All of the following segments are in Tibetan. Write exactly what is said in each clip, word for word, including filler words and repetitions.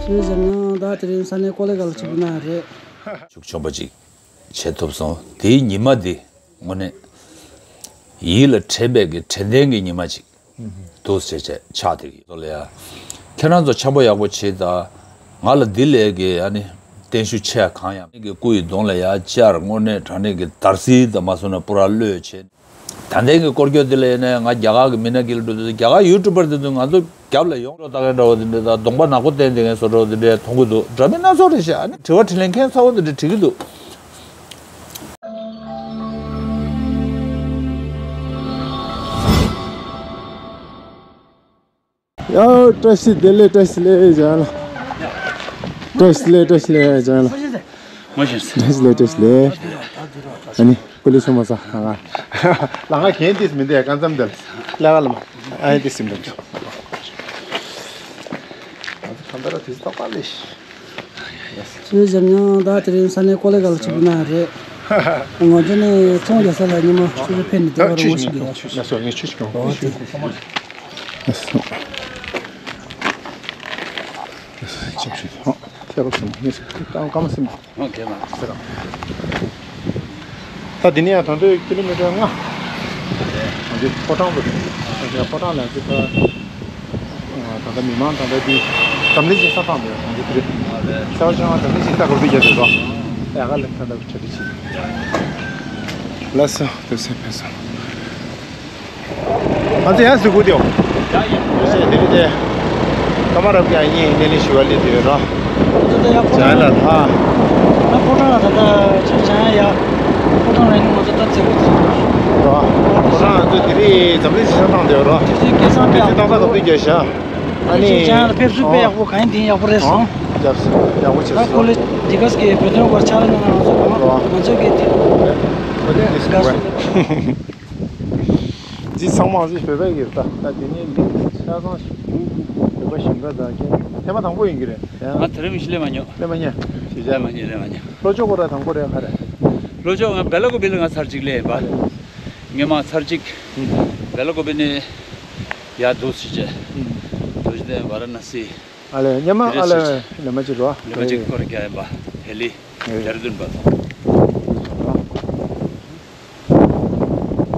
བོད་ཟེར་ཡང་ད་དེ་རིང་ས་གནས་ཀོ་ལེ་གལ་ཆེ་བོ་ན་རེད། ཤུགས་ཆེན་པོ་ཅིག་བྱེད་ཐུབ་སོང་། དེའི་ཉི་མ་འདི་དངོས་གནས་ཡིད་ལ་དྲན་པའི་གི་དྲན་རྟེན་གྱི་ཉི་མ་ཅིག་འདུག་ཟེར་བྱས་ཆགས་བསྡད་ཀྱི་ཡོད་ལ་ཡ། ཁྱེད་རང་ཚོ་འཆམ་པོ་ཡག་པོ་བྱེད་ད། ང་ལ་འདི་ལས་ཀྱི་ཨ་ནི་བརྟན་ཤུགས་ཆེ་གང་ཡང་མེད་ཀྱི། སྐུ་ཡི་གདུང་ལ་ཡ་བཅར། དངོས་གནས་དྲང་གནས་ཀྱི་དར་སིལ་དང་མ་སོང་ན་པུ་ར་གློད་བྱེད། ད་ལྟའི་གི་སྐོར་སྐྱོད་འདི་ལ་ཡིན་ན་ང་རྒྱ་གར་གི་མི་སྣ་གི་ལ་འགྲོ་དུས་རྒྱ་གར་ཡུ་ཊུབ་པར་དེ་ཚོ་ང་ཚོ་རྒྱབ་ལ་ཡོང་རོགས་ལྟ་མཁན་འདྲ་བོ་དེ་འདྲ་དང་གདོང་པ་ནག་པོ་བསྟན་བསྡད་མཁན་བཟོ་འདྲ་བོ་དེ་འདྲ་མཐོང་གི་འདུག་འདྲ་མིན་སྣ་ཚོགས་རེད་ཤག་ཨ་ནི་དྲི་བ་དྲིས་ལན་ཁྱད་མཚར་པོ་འདི་འདྲ་དྲི་གི་འདུག་ཡ། བཀྲ་ཤིས་བདེ་ལེགས། བཀྲ་ཤིས་བདེ་ལེགས་ལ། བཀྲ་ཤིས་བདེ་ལེགས། བཀྲ་ཤིས་བདེ་ལེགས་ལ། ངོ་ཤེས། བཀྲ་ཤིས་བདེ་ལེགས། བཀྲ་ཤིས་བདེ་ལེགས། ཨ་ནི་ཀུ་ལི་ཆུ་མ་ས་ལ་ང་། ལ་ང་གན་ཏིས་མི་འདི་ཀན་ཙམ་འདི་ལ་ལ་ལ་མ་ཨ་ཡ་ཏིས་མི་འདི། ང་ཚོ་ཁམས་པ་ར་དུས་ཚོད་ཏག་ཏག་ལས། ཚུལ་བཞག་ཡང་ད་དེ་རིང་ས་གནས་ཀོ་ལེ་གལ་ཆེ་བོ་ན་རེད། ང་ཚོ་ནས་ཚོང་རྒྱག་ས་ལ་ཉི་མ་ཆུ་ཚོད་ཕེབས་ནས་བསྡད་པ་རེད། ངོ་ཤེས་ཀྱི་ཡོད། ང་ཚོ་ངས་ཆུ་ཞིག་གྱོན། ཨོ་དེ། ཨ་སོ། ཨ་སོ། ཅིག་ཞིག་ཧོ། ཁྱེད་རོགས་སོང་། ངས་སྐར་མ་སེམས། ཨོ་ཁེ་མ། ཟེར་རོ། ད་འདི་ནས་ཡང་ད་དུང་ཀི་ལོ་མི་ཊར་ལྔ། ང་ཚོའི་ཕོ་བྲང་དུ། ཕོ་བྲང་ལ་ཚོད་ད། ད་ལྟ་མི་མང་ད་ལྟ་འདི་འཛམ་གླིང་ཞིག་ས་ཐང་དུ་ང་ཚོ་དེ་རེད། གསར་བ་ཆུང་བ་འཛམ་གླིང་ཞིག་ས་གོ་བསྡུ་རྒྱག་དུས་རོགས། ཡ་ག་ལ་ད་ལྟ་གྲ་སྒྲིག་བྱེད། ལགས་སོ། དུས་ཚོད་ཕེབས་སོང་། ང་ཚོ་ཡར་གཟིགས་དགོས་དེའོ། ཡ་ཡིན། ཡོད་ཚད་དེ་རིང་དེ། ཀ་མ་རབ་ཀྱང་གཉིས་སྣེ་ལེན་ཞུ་བ་སླེབས་དེ་ཡོད་རོ། ད་ལྟ་ཡར་ཕོ་བྲང་ལ་ད། ད་ཕོ་བྲང་ལ་ད་ལྟ་ཆ་བྱང་ཡ། ཕོ་བྲང་ལ་ནི་ང་ཚོ་ད་མཛད་སྒོ་དེ་རོ། ཕོ་བྲང་ང་ཚོ་དེ་རིང་འཛམ་གླིང་ཞིག་ས་བཏང་དེ་ཡོད་རོ། དེ་རིང་སྐལ་བཟང་དེ་ཏག་ཏག་ག་བུད་རྒྱ་ཤ། ཨ་ནི། ཆ་བྱང་ལ་ཕེབས་བསུ་དཔེ་ཡག་པོ་གང་ཡིན་དེ་ཡག་པོ་རེད་སོང་། ཡག་ཡག་པོ་བྱས་ད་སོང་། ཁོ་ལེ་འདི་ག་སྐད་བོད་དོན་སྐོར་ཕྱག་ལས་གནང་ང་ཚོ་གང་ང་ཚོ་གི་དེ། དགའ་བསུ། འདི་ཚང་མ་ཅིག་བོད་པའི་གི་ད་ད་དེ་ནས་ལིང་ཆ་ཚང་ཞིག་བོད་པ་ཞིང་ཁ་ད་ཀྱེ་ཐེངས་མ་དང་པོ་ཡིན་གི་རེད། ང་དེ་རིང་ཞིག་ལས་མ་མྱོང་། ལས་མ་མྱོང་། ཞེས་ལས་མ་མྱོང་། ལས་མ་མྱོང་། ལྷོ་ཕྱོགས་ཁོ་ར་དང་པོ་རེད་ཧ་རེད། ལྷོ་ཕྱོགས་ང་བེ་ལ་ཀོ་བི་ལ་ང་ཚར་གཅིག་སླེབས་ཡིན་པ། སྔོན་མ་ཚར་གཅིག་བེ་ལ་ཀོ་བི་ནས་ཡར་འདུག་ཞིག་བྱས། འདུག་ཞིག་བལྟས་ཝཱ་ར་ཎ་སི། ཨ་ལས་སྔོན་མ་ཨ་ལས་ལས་མ་གཅིག་རོ། ལས་མ་གཅིག་སྐོར་རྒྱག་ཡིན་པ་དེ་ལི། ཨེ། དེར་འདུན་པ་དང་།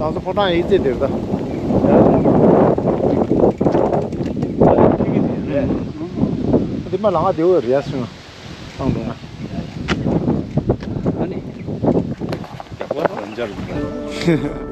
ང་ཚོ་ཕོ་བྲང་ཡིག་རྩིས་དེར་ད། འདི་མ་ལ་ང་དེ་འོས་རེད་སོང་། བཏང་འགྲོ་ན། ཨ་ནི། རྒྱག་པ་དང་འཇར་འཇར།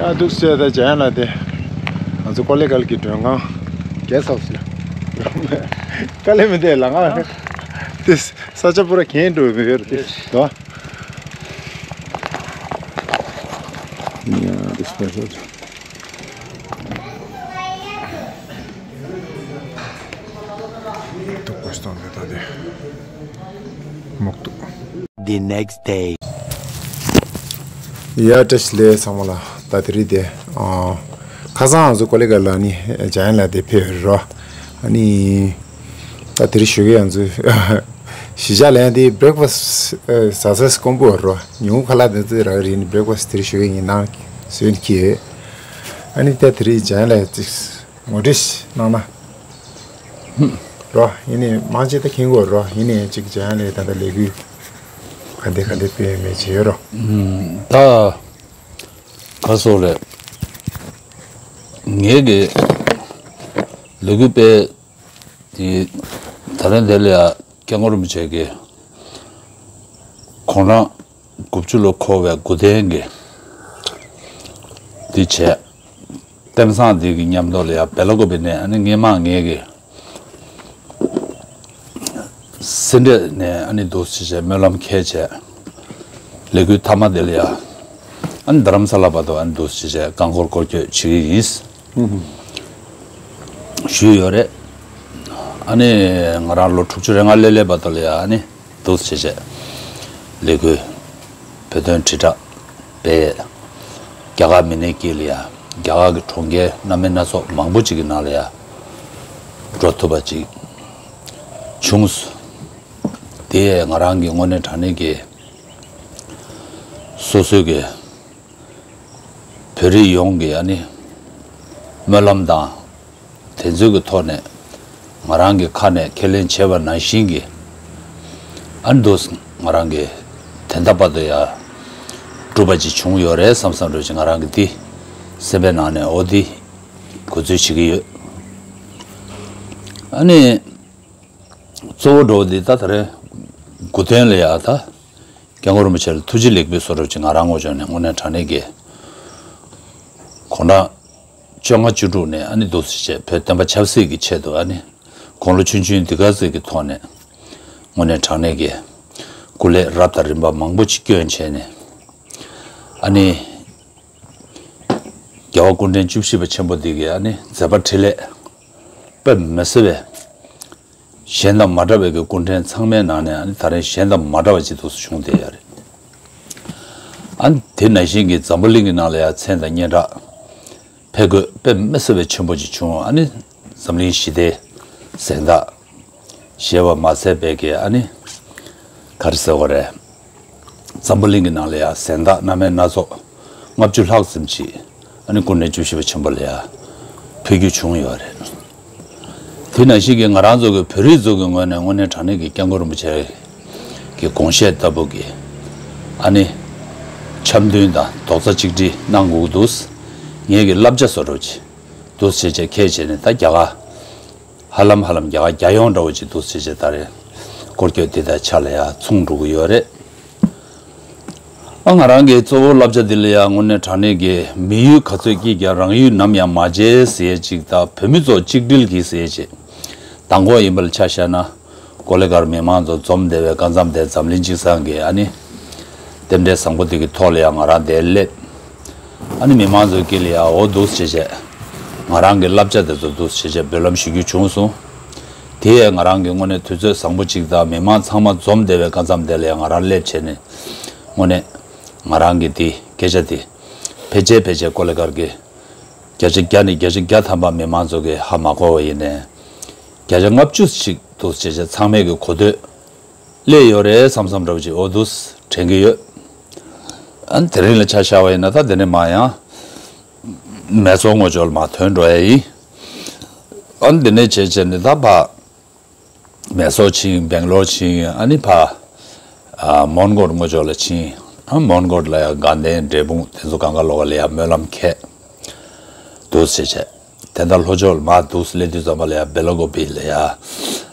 ཡ་འདུག་སེ་ད་ཇ་ཡང་ལ་དེ། ང་ཚོ་ཀོ་ལེ་གལ་གྱི་མགྲོན་ཁང་། གེ་སི་ཧའུ་སི་ལ། དཀའ་ལས་མི་འདུག་ལ་ང་། དེ་ས་ཆ་པུ་ར་གྱེན་འགྲོ་བའི་ཡོད་རེད་དེ། དོ། ཏོག་པ་སྟོན་པའི་ད་དེ་མོག་ཏུ། The next day. ཡ་བཀྲ་ཤིས་བདེ་ལེགས་ཚང་མ་ལ། ད་དེ་རིང་དེ་ཨ་ཁ་སང་ང་ཚོ་ཀོ་ལི་གྷལ་ལ་ནི་འཇམ་དབྱངས་ལགས་དེ་ཕེབས་རོ། ཨ་ནི་ད་དེ་རིང་ཞོགས་ཀས་ང་ཚོ་གཞིས་ཆགས་ལ་ཡང་དེ་བྷི་རེག་ཕ་སི་ཟ་ས་དཀོན་པོ་རོ། ཉུང་ཁ་ལག་དེ་ཚོ་རག་རེད། ནི་བྷི་རེག་ཕ་སི་དེ་རིང་ཞོགས་ཀས་ངས་གནང་བཟོས་ནི་ཁྱེར། ཨ་ནི་ད་དེ་རིང་འཇམ་དབྱངས་ལགས་ཅིག་ངོ་སྤྲོད་ཞིག་གནང་ན། རོ། ཡིན་ནའི་མང་ཆེ་ད་མཁྱེན་གོ་རོ། ཡིན་ནའི་ཅིག་འཇམ་དབྱངས་ལགས་ད་ལྟ་ལས་འགུལ་ག་འདྲ་ག་འདྲ་སྤེལ་མེད་བྱེད་ཡོད་རོ། ད་ག་སོགས་རེད། ངེད་ཀྱི་ལས་འགུལ་སྤེལ་དེ་ད་ལན་དེ་ལ་ཡ་སྐྱབས་མགོན་རིན་པོ་ཆེ་གི་དགུང་གྲངས་དགུ་བཅུ་ལོ་འཁོར་བའི་སྐུ་རྟེན་གྱི་དེ་བྱས། རྟེན་བཟང་འདི་གི་མཉམ་དུ་ལ་ཡ་བེ་ལ་ཀོ་པི་ནས་ཨ་ནི་སྔས་མ་ངེད་ཀྱི་སེ་འབྲས་ནས་ཨ་ནི་འདུག་སེ་བྱས་སྨོན་ལམ་འཁེལ་བྱས། ལས་འགུལ་མཐའ་མ་དེ་ལ་ཡ་ཨ་ནི་རྡ་རམ་ས་ལ་བར་དུ་ཨ་ནི་འདུག་སེ་བྱས་རྐང་འཁོར་སྐོར་སྐྱོད་བྱེད་ཀྱི་ཡིན་ཞུས་ཡོད་རེད། ཨ་ནི་ང་རང་ལོ་དྲུག་ཅུ་རེ་ལྔ་སླེབས་སླེབས་བར་དུ་ལ་ཡ་ཨ་ནི་འདུག་སེ་བྱས་ལས་འགུལ་བོད་དོན་དྲིལ་བསྒྲགས་པས་རྒྱ་གར་མི་སྣའི་དཀྱིལ་ལ་ཡ་རྒྱ་གར་གྱི་གྲོང་ཁྱེར་སྣ་མིན་སྣ་ཚོགས་མང་པོ་ཅིག་གི་ནང་ལ་ཡ་འགྲོ་ཐུབ་པ་ཅིག་བྱུང་སོང་། དེ་ང་རང་གི་དངོས་གནས་དྲང་གནས་ཀྱི་སོ་སོའི་གི་བོད་རིགས་ཡོངས་ཀྱི་ཨ་ནི་སྨོན་ལམ་དང་། དེ་ཚོའི་གི་ཐོག་ནས་ང་རང་གི་ཁ་ནས་ཁས་ལེན་བྱས་པ་ནང་བཞིན་གྱི་ཨ་ནི་འདུག་ང་རང་གི་དེ་འདྲ་བར་དུ་ཡ་གྲུབ་པ་ཅིག་བྱུང་ཡོད་རེད་བསམ་བསམ་འདྲ་ཅིག་ང་རང་གི་དེ་སེམས་པའི་ནང་ནས་འོ་དེ་གོ་ཚོད་བྱེད་ཀྱི་ཡོད། ཨ་ནི་གཙོ་བོ་འདྲ་བོ་དེ་ད་ད་རེས་སྐུ་རྟེན་ལ་ཡ་ད། སྐྱབས་མགོན་རིན་པོ་ཆེ་ལ་ཐུགས་རྗེ་ལེགས་འབུལ་སོགས་རབ་ཅིག་ང་རང་ངོས་ཕྱོགས་ནས་དངོས་གནས་དྲང་གནས་ཀྱི་དགུང་གྲངས་བཅོ་ལྔ་བཅུ་དྲུག་ནས་ཨ་ནི་འདུག་སེ་བྱས་བོད་བསྟན་པ་ཆབ་སྲིད་ཀྱི་ཆེད་དུ་ཨ་ནི་དགུང་ལོ་ཆུང་ཆུང་འདི་ག་ཚོད་ཀྱི་ཐོག་ནས་དངོས་གནས་དྲང་གནས་ཀྱི་སྐུ་ལས་རབ་དང་རིམ་པ་མང་པོ་ཅིག་བསྐྱོན་བྱས་ནས་ཨ་ནི་རྒྱལ་བ་སྐུ་ཕྲེང་བཅུ་བཞི་པ་ཆེན་པོ་འདི་གི་ཨ་ནི་མཛད་པ་འཕྲིན་ལས་དཔེ་མི་སྲིད་པའི། གཞན་དང་མ་འདྲ་བའི་གི་སྐུ་ཕྲེང་ཚང་མའི་ནང་ནས་ཨ་ནི་ད་རེས་གཞན་དང་མ་འདྲ་བ་ཅིག་འདུག་སེ་བྱུང་བསྡད་ཡོད་རེད། ཨ་ནི་དེ་ནང་བཞིན་གྱི་འཛམ་བུ་གླིང་གི་ནང་ལ་ཡང་མཚན་དང་སྙན་གྲགས་ཕེབས་དགོས་དཔེ་མི་སྲིད་པའི་ཆེན་པོ་ཅིག་བྱུང་། ཨ་ནི་འཛམ་གླིང་ཞི་བདེའི་གཟེངས་རྟགས་བཞེས་པ་མ་ཟད་པའི་གི་ཨ་ནི་ག་རེ་ཟེར་བ་རེད། འཛམ་བུ་གླིང་གི་ནང་ལ་ཡང་གཟེངས་རྟགས་སྣ་མིན་སྣ་ཚོགས་ལྔ་བཅུ་ལྷག་ཙམ་ཅིག་ཨ་ནི་སྐུ་ཕྲེང་བཅུ་བཞི་པ་ཆེན་པོ་ལ་ཡང་ཕུལ་རྒྱུ་བྱུང་ཡོད་རེད། དེ་ནང་བཞིན་གྱི་ང་རང་ཚོ་གི་བོད་རིགས་ཚོ་གི་ངོས་ནས་དངོས་གནས་དྲང་གནས་ཀྱི་སྐྱབས་མགོན་རིན་པོ་ཆེ་གི་དགོངས་བཞེད་ལྟ་བུ་གི་ཨ་ནི་འཆམ་མཐུན་དང་རྡོག་རྩ་གཅིག་སྒྲིལ་གནང་དགོས་ཀྱི་འདུག་ངེད་ཀྱི་བསླབ་བྱ་བཟོ་འདྲ་ཅིག་འདུག་བྱས་བྱས་ཁས་བྱས་ནས་ད་རྒྱ་གར་ཧ་ལམ་ཧ་ལམ་རྒྱ་གར་རྒྱལ་ཡོངས་འདྲ་བོ་ཅིག་འདུག་བྱས་བྱས་ད་རེས་སྐོར་སྐྱོད་འདི་དང་ཆ་ལ་ཡ་མཚུངས་འགྲོ་གི་ཡོད་རེད། ཨ་ང་རང་གི་གཙོ་བོ་བསླབ་བྱ་འདི་ལ་ཡང་དངོས་གནས་དྲང་གནས་ཀྱི་མི་ཡུལ་ག་ཚོད་སྐྱིད་ཀྱང་རང་ཡུལ་ནམ་ཡང་མ་བརྗེད་ཟེར་ཡས་ཅིག་དང་བོད་མི་ཚོ་གཅིག་སྒྲིལ་གྱིས་ཟེར་ཡས་ཅིག་དང་པོ་ཡིན་པ་ལ་ཆ་བཞག་ན་ཀོ་ལི་གྷལ་མི་མང་ཚོ་འཛོམས་བསྡད་པའི་སྐབས་མཚམས་དེ་འཛམ་གླིང་སྤྱི་བསང་གི་ཨ་ནི་རྟེན་འབྲེལ་བཟང་པོ་དེ་གི་ཐོག་ལ་ཡང་ང་རང་དེར་སླེབས། ཨ་ནི་མི་མང་ཚོའི་དཀྱིལ་ལ་ཡང་འོ་འདུག་བྱས་བྱས་ང་རང་གི་བསླབ་བྱ་དེ་ཚོ་འདུག་བྱས་བྱས་འབུལ་ལམ་ཞུ་རྒྱུ་བྱུང་སོང་། དེ་ཡང་ང་རང་གི་དངོས་གནས་དུས་ཚོད་བཟང་པོ་ཅིག་དང་མི་མང་ཚང་མ་འཛོམས་བསྡད་པའི་སྐབས་མཚམས་དེ་ལ་ཡང་ང་རང་སླེབས་བྱས་ནས་དངོས་གནས་ང་རང་གི་དེ་སྐད་ཆ་དེ་ཕལ་ཆེར་ཕལ་ཆེར་ཀོ་ལི་གྷལ་གྱི་བརྒྱ་ཆ་བརྒྱ་ནས་བརྒྱ་ཆ་བརྒྱ་ཐམ་པ་མི་མང་ཚོ་གིས་ཧ་མ་གོ་བ་ཡིན་ནའི་བརྒྱ་ཆ་ལྔ་བཅུ་ཞིག་འདུག་བྱས་བྱས་ཚང་མས་གི་གོ་ཐོས་སླེབས་ཡོད་རེད་བསམ་བསམ་འདྲ་བོ་ཅིག་འོ་འདུག་དྲན་གྱི་ཡོད། ཨ་ནི་དེ་རིང་ལ་ཆ་བཞག་པ་ཡིན་ན་ད་དེ་ནས་མར་ཡང་མེ་སོར་ངོས་ཕྱོགས་ལ་མར་ཐོན་འགྲོ་ཡ་ཡིན། ཨ་ནི་དེ་ནས་བྱས་བྱས་ནས་ད་ཕར་མེ་སོར་ཕྱིན། སྦེང་ལོར་ཕྱིན། ཨ་ནི་ཕར་ཨ་མོན་གྷོ་ངོས་ཕྱོགས་ལ་ཕྱིན། ཨ་མོན་གྷོ་ལ་ཡང་དགའ་ལྡན་འབྲས་སྤུངས་དེ་ཚོ་གང་ག་ལོགས་ལ་ཡང་སྨོན་ལམ་འཁེལ། འདུག་སེ་བྱས། དེ་ལྟར་ལྷོ་ཕྱོགས་ལ་མར་འདུག་སེ་སླེབས་དུས་ཙམ་པ་ལ་ཡང་སྦེ་ལ་ཀོ་པི་ལ་ཡང་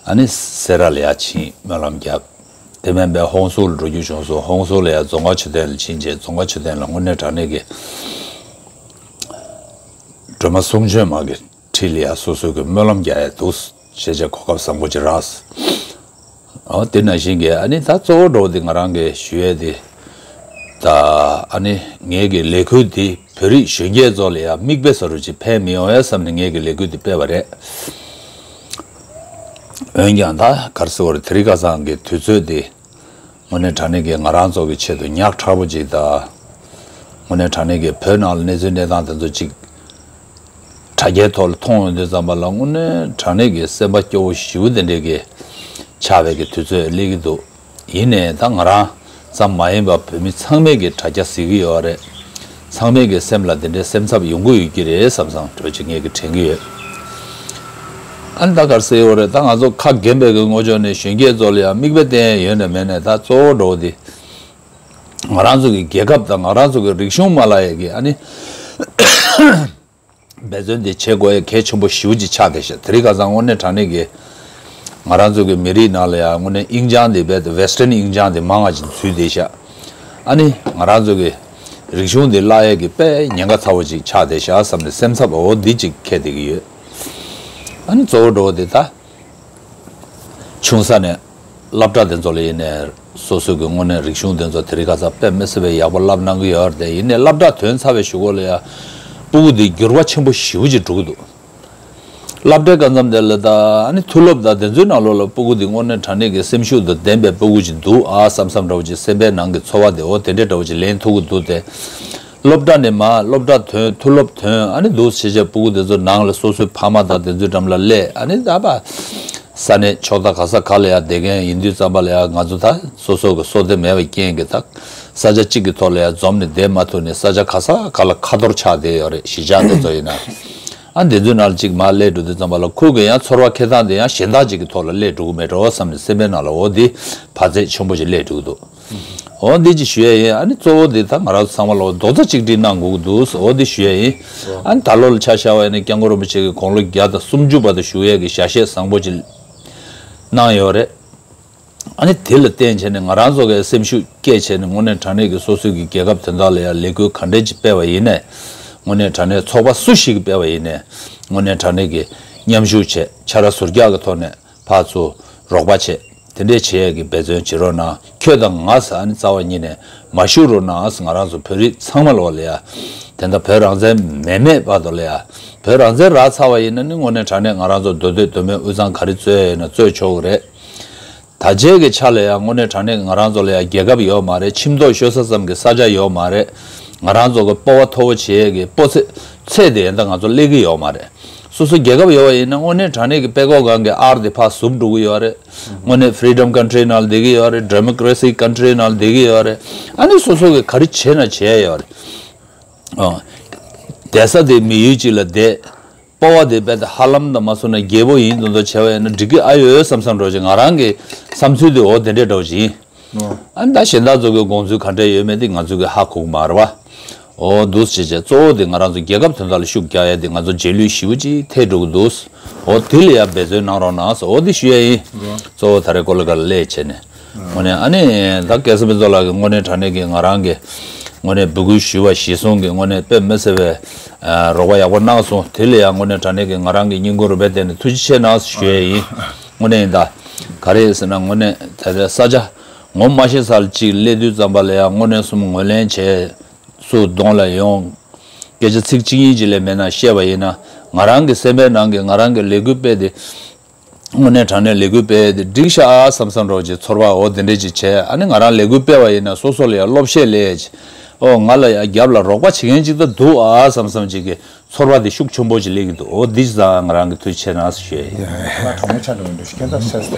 ཨ་ནི་སེ་ར་ལ་ཡང་ཕྱིན་སྨོན་ལམ་བརྒྱབ། དེ་མིན་པའི་ཧོང་སུ་ལ་འགྲོ་རྒྱུ་བྱུང་སོང་། ཧོང་སུ་ལ་ཡང་རྫོང་དཀར་མཆོད་རྟེན་ལ་ཕྱིན་རྗེས་རྫོང་དཀར་མཆོད་རྟེན་ལ་དངོས་གནས་དྲང་གནས་ཀྱི་སྒྲོལ་མ་གསུང་བྱོན་མ་གི་འཁྲིས་ལ་ཡང་སོ་སོ་གི་སྨོན་ལམ་རྒྱག་ཡ་འདུག་ཞེས་བྱས་གོ་སྐབས་བཟང་པོ་ཅིག་རག་སོང་། ཨོ་དེ་ནང་བཞིན་གྱི་ཨ་ནི་ད་གཙོ་བོ་འགྲོ་འདི་ང་རང་གི་ཞུ་ཡས་དེ་ད་ཨ་ནི་ངེད་ཀྱི་ལས་འགུལ་འདི་ བོད་རིགས་གཞོན་སྐྱེས་ཚོ་ལ་ཡང་མིག་དཔེ་བཟོ་འདྲ་ཅིག་ཕན་མི་ཡོང་ཡ་བསམ་ནས་ངེད་ཀྱིས་ལས་འགུལ་འདི་སྤེལ་བ་རེད། འོན་ཀྱང་ད་ག་རེ་ཟེར་དགོས་རེད། དེ་རིང་ཁ་སང་གི་དུས་ཚོད་འདི་དངོས་གནས་དྲང་གནས་ཀྱི་ང་རང་ཚོ་གི་ཆེད་དུ་ཉག་ཕྲ་པོ་ཅིག་དང་། དངོས་གནས་དྲང་གནས་ཀྱི་བོད་ནང་ལ་གནས་ཚུལ་གནས་སྟངས་དེ་ཚོ་ཅིག་དྲ་རྒྱའི་ཐོག་ལ་མཐོང་ཡོང་དུས་ཙམ་པ་ལ་དངོས་གནས་དྲང་གནས་ཀྱི་སེམས་པ་སྐྱོ་བོ་ཞེ་པོ་དེ་འདྲས་ཀྱི་ཆགས་པའི་གི་དུས་ཚོད་སླེབས་ཀྱི་འདུག་ཡིན་ནའི་ད་ང་རང་ཙམ་མ་ཡིན་པར་བོད་མི་ཚང་མས་ཀྱི་དྲ་རྒྱ་གཟིགས་ཀྱི་ཡོད་རེད། ཚང་མས་ཀྱི་སེམས་ལ་དེ་འདྲའི་སེམས་འཚབ་ཡོང་གི་ཡོད་ཀྱི་རེད་བསམ་བསམ་འདྲ་ཅིག་ངས་ཀྱི་དྲན་གྱི་ཡོད། ཨ་ནི་ད་ག་རེ་ཟེར་ཡོད་རེད། ད་ང་ཚོ་ཁ་རྒན་པའི་གི་ངོས་ཕྱོགས་ནས་གཞོན་སྐྱེས་ཚོ་ལ་ཡང་མིག་དཔེ་བསྟན་ཡ་ཡོད་ནས་མེད་ནས་ད་གཙོ་བོ་འགྲོ་འདི་ང་རང་ཚོ་གི་རྒྱལ་ཁབ་དང་ང་རང་ཚོ་གི་རིག་གཞུང་མ་བརླག་ཡ་གི་ཨ་ནི་འབད་བརྩོན་དེ་བྱེད་དགོས་ཡ་གལ་ཆེན་པོ་ཞེ་པོ་ཅིག་ཆགས་བསྡད་ཤག་དེ་རིང་ཁ་སང་དངོས་གནས་དྲང་གནས་ཀྱི་ང་རང་ཚོ་གི་མི་རིགས་ནང་ལ་ཡང་དངོས་གནས་དབྱིན་ཇང་དེ་རྦད་དེ་ཝེ་སི་ཊན་དབྱིན་ཇང་དེ་མང་བ་ཅིག་ཚུད་བསྡད་ཤག་ཨ་ནི་ང་རང་ཚོ་གི་རིག་གཞུང་དེ་བརླག་ཡས་ཀྱི་དཔེ་ཉེན་ཁ་ཚ་བོ་ཅིག་ཆགས་བསྡད་ཤག་བསམ་ནས་སེམས་འཚབ་འོ་འདི་ཅིག་འཁྱེར་བསྡད་ཀྱི་ཡོད། ཨ་ནི་གཙོ་བོ་འགྲོ་བ་དེ་ད། ཆུང་ས་ནས་སློབ་གྲྭ་དེ་ཚོ་ལ་ཡིན་ནས་སོ་སོ་གི་དངོས་གནས་རིག་གཞུང་དེ་ཚོ་དེ་རིང་ཁ་སང་དཔེ་མི་སྲིད་པའི་ཡག་པོ་བསླབ་གནང་གི་ཡོད་རེད་དེ། ཡིན་ནའི་སློབ་གྲྭ་ཐོན་ཚར་བའི་གཞུག་གུ་ལ་ཡ་སྤུ་གུ་དེ་འགྱུར་བ་ཆེན་པོ་ཞེ་པོ་ཅིག་འགྲོ་གི་འདུག་སློབ་གྲྭའི་སྐབས་མཚམས་དེ་ལ་ད་ཨ་ནི་མཐོ་སློབ་དང་དེ་ཚོའི་ནང་ལོགས་ལ་སྤུ་གུ་དེ་དངོས་གནས་དྲང་གནས་ཀྱི་སེམས་ཤུགས་དང་ལྡན་པའི་སྤུ་གུ་ཅིག་འདུག་ཨ་བསམ་བསམ་འདྲ་བོ་ཅིག་སེམས་པའི་ནང་གི་ཚོར་བ་དེ་འོ་དེ་འདྲས་འདྲ་བོ་ཅིག་ལེན་ཐུབ་ཀྱི་འདུག་སྟེ། སློབ་གྲྭ་ནས་མར་སློབ་གྲྭ་ཐོན་མཐོ་སློབ་ཐོན་ཨ་ནི་འདུག་བྱས་བྱས་སྤུ་གུ་དེ་ཚོ་ནང་ལ་སོ་སོའི་ཕ་མ་དང་དེ་ཚོའི་འགྲམ་ལ་སླེབས་ཨ་ནི་ད་པ་ས་གནས་ཕྱོགས་མཐའ་ག་ས་ག་ལ་ཡ་བསྡད་མཁན་ཡིན་དུས་ཙམ་པ་ལ་ཡ་ང་ཚོ་ད་སོ་སོ་གི་བསོད་བདེ་མེད་པའི་རྐྱེན་གྱིས་ད་ས་ཆ་གཅིག་གི་ཐོག་ལ་ཡ་འཛོམས་ནས་བསྡད་མ་ཐུབ་ནས་ས་ཆ་ག་ས་ག་ལ་ཁ་འཐོར་ཆགས་བསྡད་ཡོད་རེད། གཞིས་ཆགས་དེ་ཚོ་ཡིན་ན་ཨ་དེ་ཚོའི་ནང་ལ་གཅིག་མར་སླེབས་འགྲོ་དུས་ཙམ་པ་ལ་ཁོ་གི་ཡང་ཚོར་བ་འཁྱེར་སྟངས་དེ་ཡང་གཞན་དག་ཅིག་གི་ཐོག་ལ་སླེབས་འགྲོ་གི་མེད་འགྲོ་བསམ་ནས་སེམས་པའི་ནང་ལ་འོ་དེ་བར་ཆད་ཆེན་པོ་ཞིག་སླེབས་འགྲོ་གི་འདུག་འོ་འདི་ཅིག་ཞུ་ཡ་ཡིན། ཨ་ནི་གཙོ་བོ་འདི་ད་ང་རང་ཚོ་ཚང་མ་ལ་རྡོག་རྩ་གཅིག་སྒྲིལ་གནང་དགོས་ཀྱི་འདུག་འོ་འདི་ཞུ་ཡ་ཡིན། ཨ་ནི་ད་ལོ་ལ་ཆ་བཞག་པ་ཡིན་ན་སྐྱབས་མགོན་རིན་པོ་ཆེ་གིས་དགུང་ལོ་བརྒྱ་དང་སུམ་ཅུ་བར་དུ་བཞུགས་ཡས་ཀྱི་ཞལ་བཞེས་བཟང་པོ་ཅིག་གནང་ཡོད་རེད། ཨ་ནི་དེ་ལ་བརྟེན་བྱས་ནས་ང་རང་ཚོ་གི་སེམས་ཤུགས་བསྐྱེད་བྱས་ནས་དངོས་གནས་དྲང་གནས་ཀྱི་སོ་སོའི་གི་རྒྱལ་ཁབ་དོན་དག་ལ་ཡང་ལས་འགུལ་ག་འདྲས་ཅིག་སྤེལ་བ་ཡིན་ནས། དངོས་གནས་དྲང་གནས་ཚོགས་པ་སུ་ཞིག་གིས་སྤེལ་བ་ཡིན་ནས་དངོས་གནས་དྲང་གནས་ཀྱི་མཉམ་ཞུགས་བྱས་ཕྱར་ཟུར་རྒྱག་གི་ཐོག་ནས། ཕར་ཚུར་རོགས་པ་བྱེད། དེ་འདྲས་བྱེད་ཡས་ཀྱི་འབད་བརྩོན་བྱེད་རོགས་གནང་། ཁྱོད་དང་ང་ཟེར་ཨ་ནི་རྩ་བ་ཉིད་ནས་མ་ཞུགས་རོགས་གནང་ཟེར། ང་རང་ཚོ་བོད་རིགས་ཚང་མ་ལོག་ལ་ཡ། དེ་འདྲ་བོད་རང་བཙན་མེད་མེད་བར་དུ་ལ་ཡ། བོད་རང་བཙན་རག་ཚར་བ་ཡིན་ན་ནི་དངོས་གནས་དྲང་གནས་ང་རང་ཚོ་མདོ་སྟོད་མདོ་སྨད་དབུས་གཙང་ག་རེ་རྩོད་ཡས་ཡོད་ན་རྩོད་ཆོག་གི་རེད། ད་ཆའི་གི་ཆ་ལ་ཡ་དངོས་གནས་དྲང་གནས་ང་རང་ཚོ་ལ་ཡ་རྒྱལ་ཁབ་ཡོད་མ་རེད། ཁྱིམ་ཐོག་ཤོད་ས་ཙམ་གྱི་ས་ཆ་ཡོད་མ་རེད། ང་རང་ཚོ་གི་སྤོབས་པ་མཐོ་བོ་བྱེད་ཡས་ཀྱི་སྤོ་ཚེ་ཚད་དེ་ཡིན་ད་ང་ཚོ་སླེབས་ཀྱི་ཡོད་མ་རེད། སོ་སོ་རྒྱལ་ཁབ་ཡོད་པ་ཡིན་ན་དངོས་གནས་དྲང་གནས་ཀྱི་དཔྲལ་ཀོག་སྒང་གི་ཨར་དེ་ཕར་ཟུམ་འགྲོ་གི་ཡོད་རེད། དངོས་གནས་ཕི་རི་ཌམ་ཀན་ཊི་རི་ནང་ལ་བསྡད་ཀྱི་ཡོད་རེད། ཌེ་མོ་ཀེ་རེ་སི་ཀན་ཊི་རི་ནང་ལ་བསྡད་ཀྱི་ཡོད་རེད། ཨ་ནི་སོ་སོ་གི་ག་རེ་བྱེད་ན་བྱེད་ཡ་ཡོད་རེད། ཨོ། བསྡད་ས་དེ་མི་ཡུལ་གཅིག་ལ་བསྡད། སྤོབས་པ་དེ་རྦད་དེ་ཧ་ལམ་དང་མ་སོང་ན་རྒྱལ་པོ་ཡིན་མདོག་མདོག་བྱས་པ་ཡིན་ན་འགྲིག་གི་ཨ་ཡོད་བསམ་བསམ་འདྲ་བོ་ཅིག་ང་རང་གི་བསམ་ཚུལ་དེ་འོ་དེ་འདྲས་འདྲ་བོ་ཅིག་ཡིན། ཨ་ནི་ད་གཞན་དག་ཚོ་གི་དགོངས་ཚུལ་ག་འདྲས་ཡོད་མེད་དེ་ང་ཚོ་གི་ཧ་གོ་གི་མ་རེད་བ། འོ་འདུག་སེ་བྱས་བྱས་གཙོ་བོ་དེ་ང་རང་ཚོ་རྒྱལ་ཁབ་དོན་དག་ལ་ཤུགས་རྒྱག་ཡ་དེ་ང་ཚོ་རྗེས་ལུས་ཞེ་པོ་ཅིག་ཐེབས་འགྲོ་གི་འདུག་འོ་དེ་ལ་ཡ་འབད་བརྩོན་གནང་རོགས་གནང་ཟེར་འོ་དེ་ཞུ་ཡ་ཡིན། གཙོ་བོ་ད་རེས་ཀོ་ལི་གྷལ་ལ་སླེབས་བྱས་ནས། དངོས་གནས་ཨ་ནི་ད་སྐལ་བཟང་ཕུན་ཚོགས་ལགས་ཀྱིས་དངོས་གནས་དྲང་གནས་ཀྱི་ང་རང་གི་དངོས་གནས་འབོད་སྐུལ་ཞུས་པ་གཞིར་བཟུང་གི་དངོས་གནས་དཔེ་མི་སྲིད་པའི་རོགས་པ་ཡག་པོ་གནང་སོང་། དེ་ལ་ཡང་དངོས་གནས་དྲང་གནས་ཀྱི་ང་རང་གི་སྙིང་ཁུང་རུས་པའི་གཏིང་ནས་ཐུགས་རྗེ་ཆེ་གནང་ཞུ་ཡས་ཡིན། དངོས་གནས་ཡིན་ད། ག་རེ་ཡིན་ཟེར་ན་དངོས་གནས་ད་ལྟའི་ས་ཆ་ངོ་མ་ཤེས་ས་ལ་གཅིག་སླེབས་དུས་ཙམ་པ་ལ་ཡང་དངོས་གནས་གསུམ་ངོས་ལེན་བྱས་སུ་གདོང་ལ་ཡོང་། སྐད་ཆ་ཚིག་གཅིག་གཉིས་ཅིག་ལས་མེད་ན་བཤད་པ་ཡིན་ན་ང་རང་གི་སེམས་པའི་ནང་གི་ང་རང་གི་ལས་འགུལ་སྤེལ་དེ། དངོས་གནས་དྲང་གནས་ལས་འགུལ་སྤེལ་དེ་འགྲིག་ཤག་བསམ་བསམ་འདྲ་བོ་ཅིག་ཚོར་བ་འོ་དེ་འདྲས་ཅིག་བྱས། ཨ་ནི་ང་རང་ལས་འགུལ་སྤེལ་བ་ཡིན་ན་སོ་སོ་ལ་ཡང་བློ་བཤད་སླེབས་ཡས་ཅིག་ཨོ་ང་ལ་ཡང་རྒྱབ་ལ་རོགས་པ་བྱེད་མཁན་ཅིག་ད་འདུག་ཨ་བསམ་བསམ་ཅིག་གི་ཚོར་བ་དེ་ཤུགས་ཆེན་པོ་ཅིག་སླེབས་ཀྱི་འདུག་འོ་འདི་ཙང་ང་རང་གི་ཐུགས་རྗེ་ཆེ་གནང་ཞུ་ཡས་ཡིན། ང་གྲོགས་མོ་ཆགས་འགྲོ་གི་འདུག་ཁྱེད་ཚོ་ཤེས་སོང་།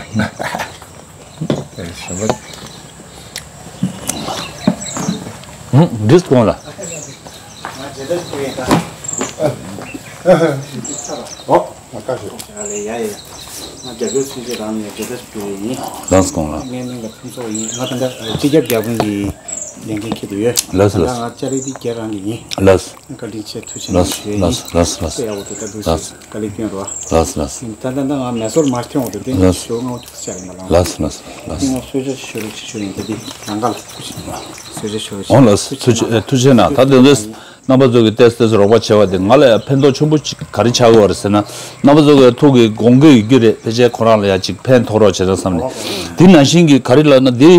འདིས་གོང་ལ། ཨོ། ང་བཀའ་ཞུ། ཡ་ལེ་ཡ་ཡ། ང་རྒྱ་གར་ཚུན་ཆད་རང་ནས་རྒྱ་གར་ཞུ་ཡིན། ལགས་སོ་ལགས། ངའི་མིང་ལ་ཕུན་ཚོགས་ཡིན། ང་ད་ལྟ་སྤྱི་ཁྱབ་བརྒྱ་དཔོན་གྱི་ལས་འགན་འཁྱེར་དུ་ཡོད། ལགས་སོ་ད་ལགས་སོ། ང་ཅ་ལག་འདི་རྒྱ་རང་གི་ཡིན། ལགས་སོ། བཀའ་དྲིན་ཆེ་ཐུགས་རྗེ་གནང་ཞུ་ཡིན། ལགས་སོ་ལགས་སོ་ལགས་སོ། ཡག་པོ་འདུག་ད་འདུག་ལགས་སོ། དཀའ་ལས་བསྐྱོན་རོགས། ལགས་སོ་ལགས་སོ། ད་ལྟ་ད་ང་མེ་སོར་མ་ཐོན་འོང་དུ་བསྟན་ལགས་སོ། ཞོ་ང་ཚོ་ཆ་ཡིན་མ་ལང་། ལགས་སོ་ལགས་སོ་ལགས་སོ། ང་གསོལ་ཇ་ཞུ་རོགས་ཞུ་ཡིན། ད་འདི་ལང་ཀ་ལ་གསོལ་ཇ་ཞུ་རོགས། འོང་ལགས་སོ། ཐུགས་རྗེ་ཐུགས་རྗེ་གནང་། ད་དེ་ཚོ། རྣམ་པ་ཚོ་གི་ཏེས་ཏེས་རོགས་པ་བྱས་པ་དེ་ང་ལ་ཡང་ཕན་ཐོགས་ཆེན་པོ་ཅིག་ག་རེ་ཆགས་ཀྱི་ཡོད་རེད་ཟེར་ན། རྣམ་པ་ཚོ་གི་ཐུགས་ཀྱི་དགོངས་འགལ་ཡོད་རྒྱུ་རེད། ཕལ་ཆེར་ཁོ་རང་ལ་ཡང་ཅིག་ཕན་ཐོགས་རོགས་བྱེད་ན་བསམ་ནས། དེ་ནང་བཞིན་གྱི་ག་རེ་ལབ་ན་དེ་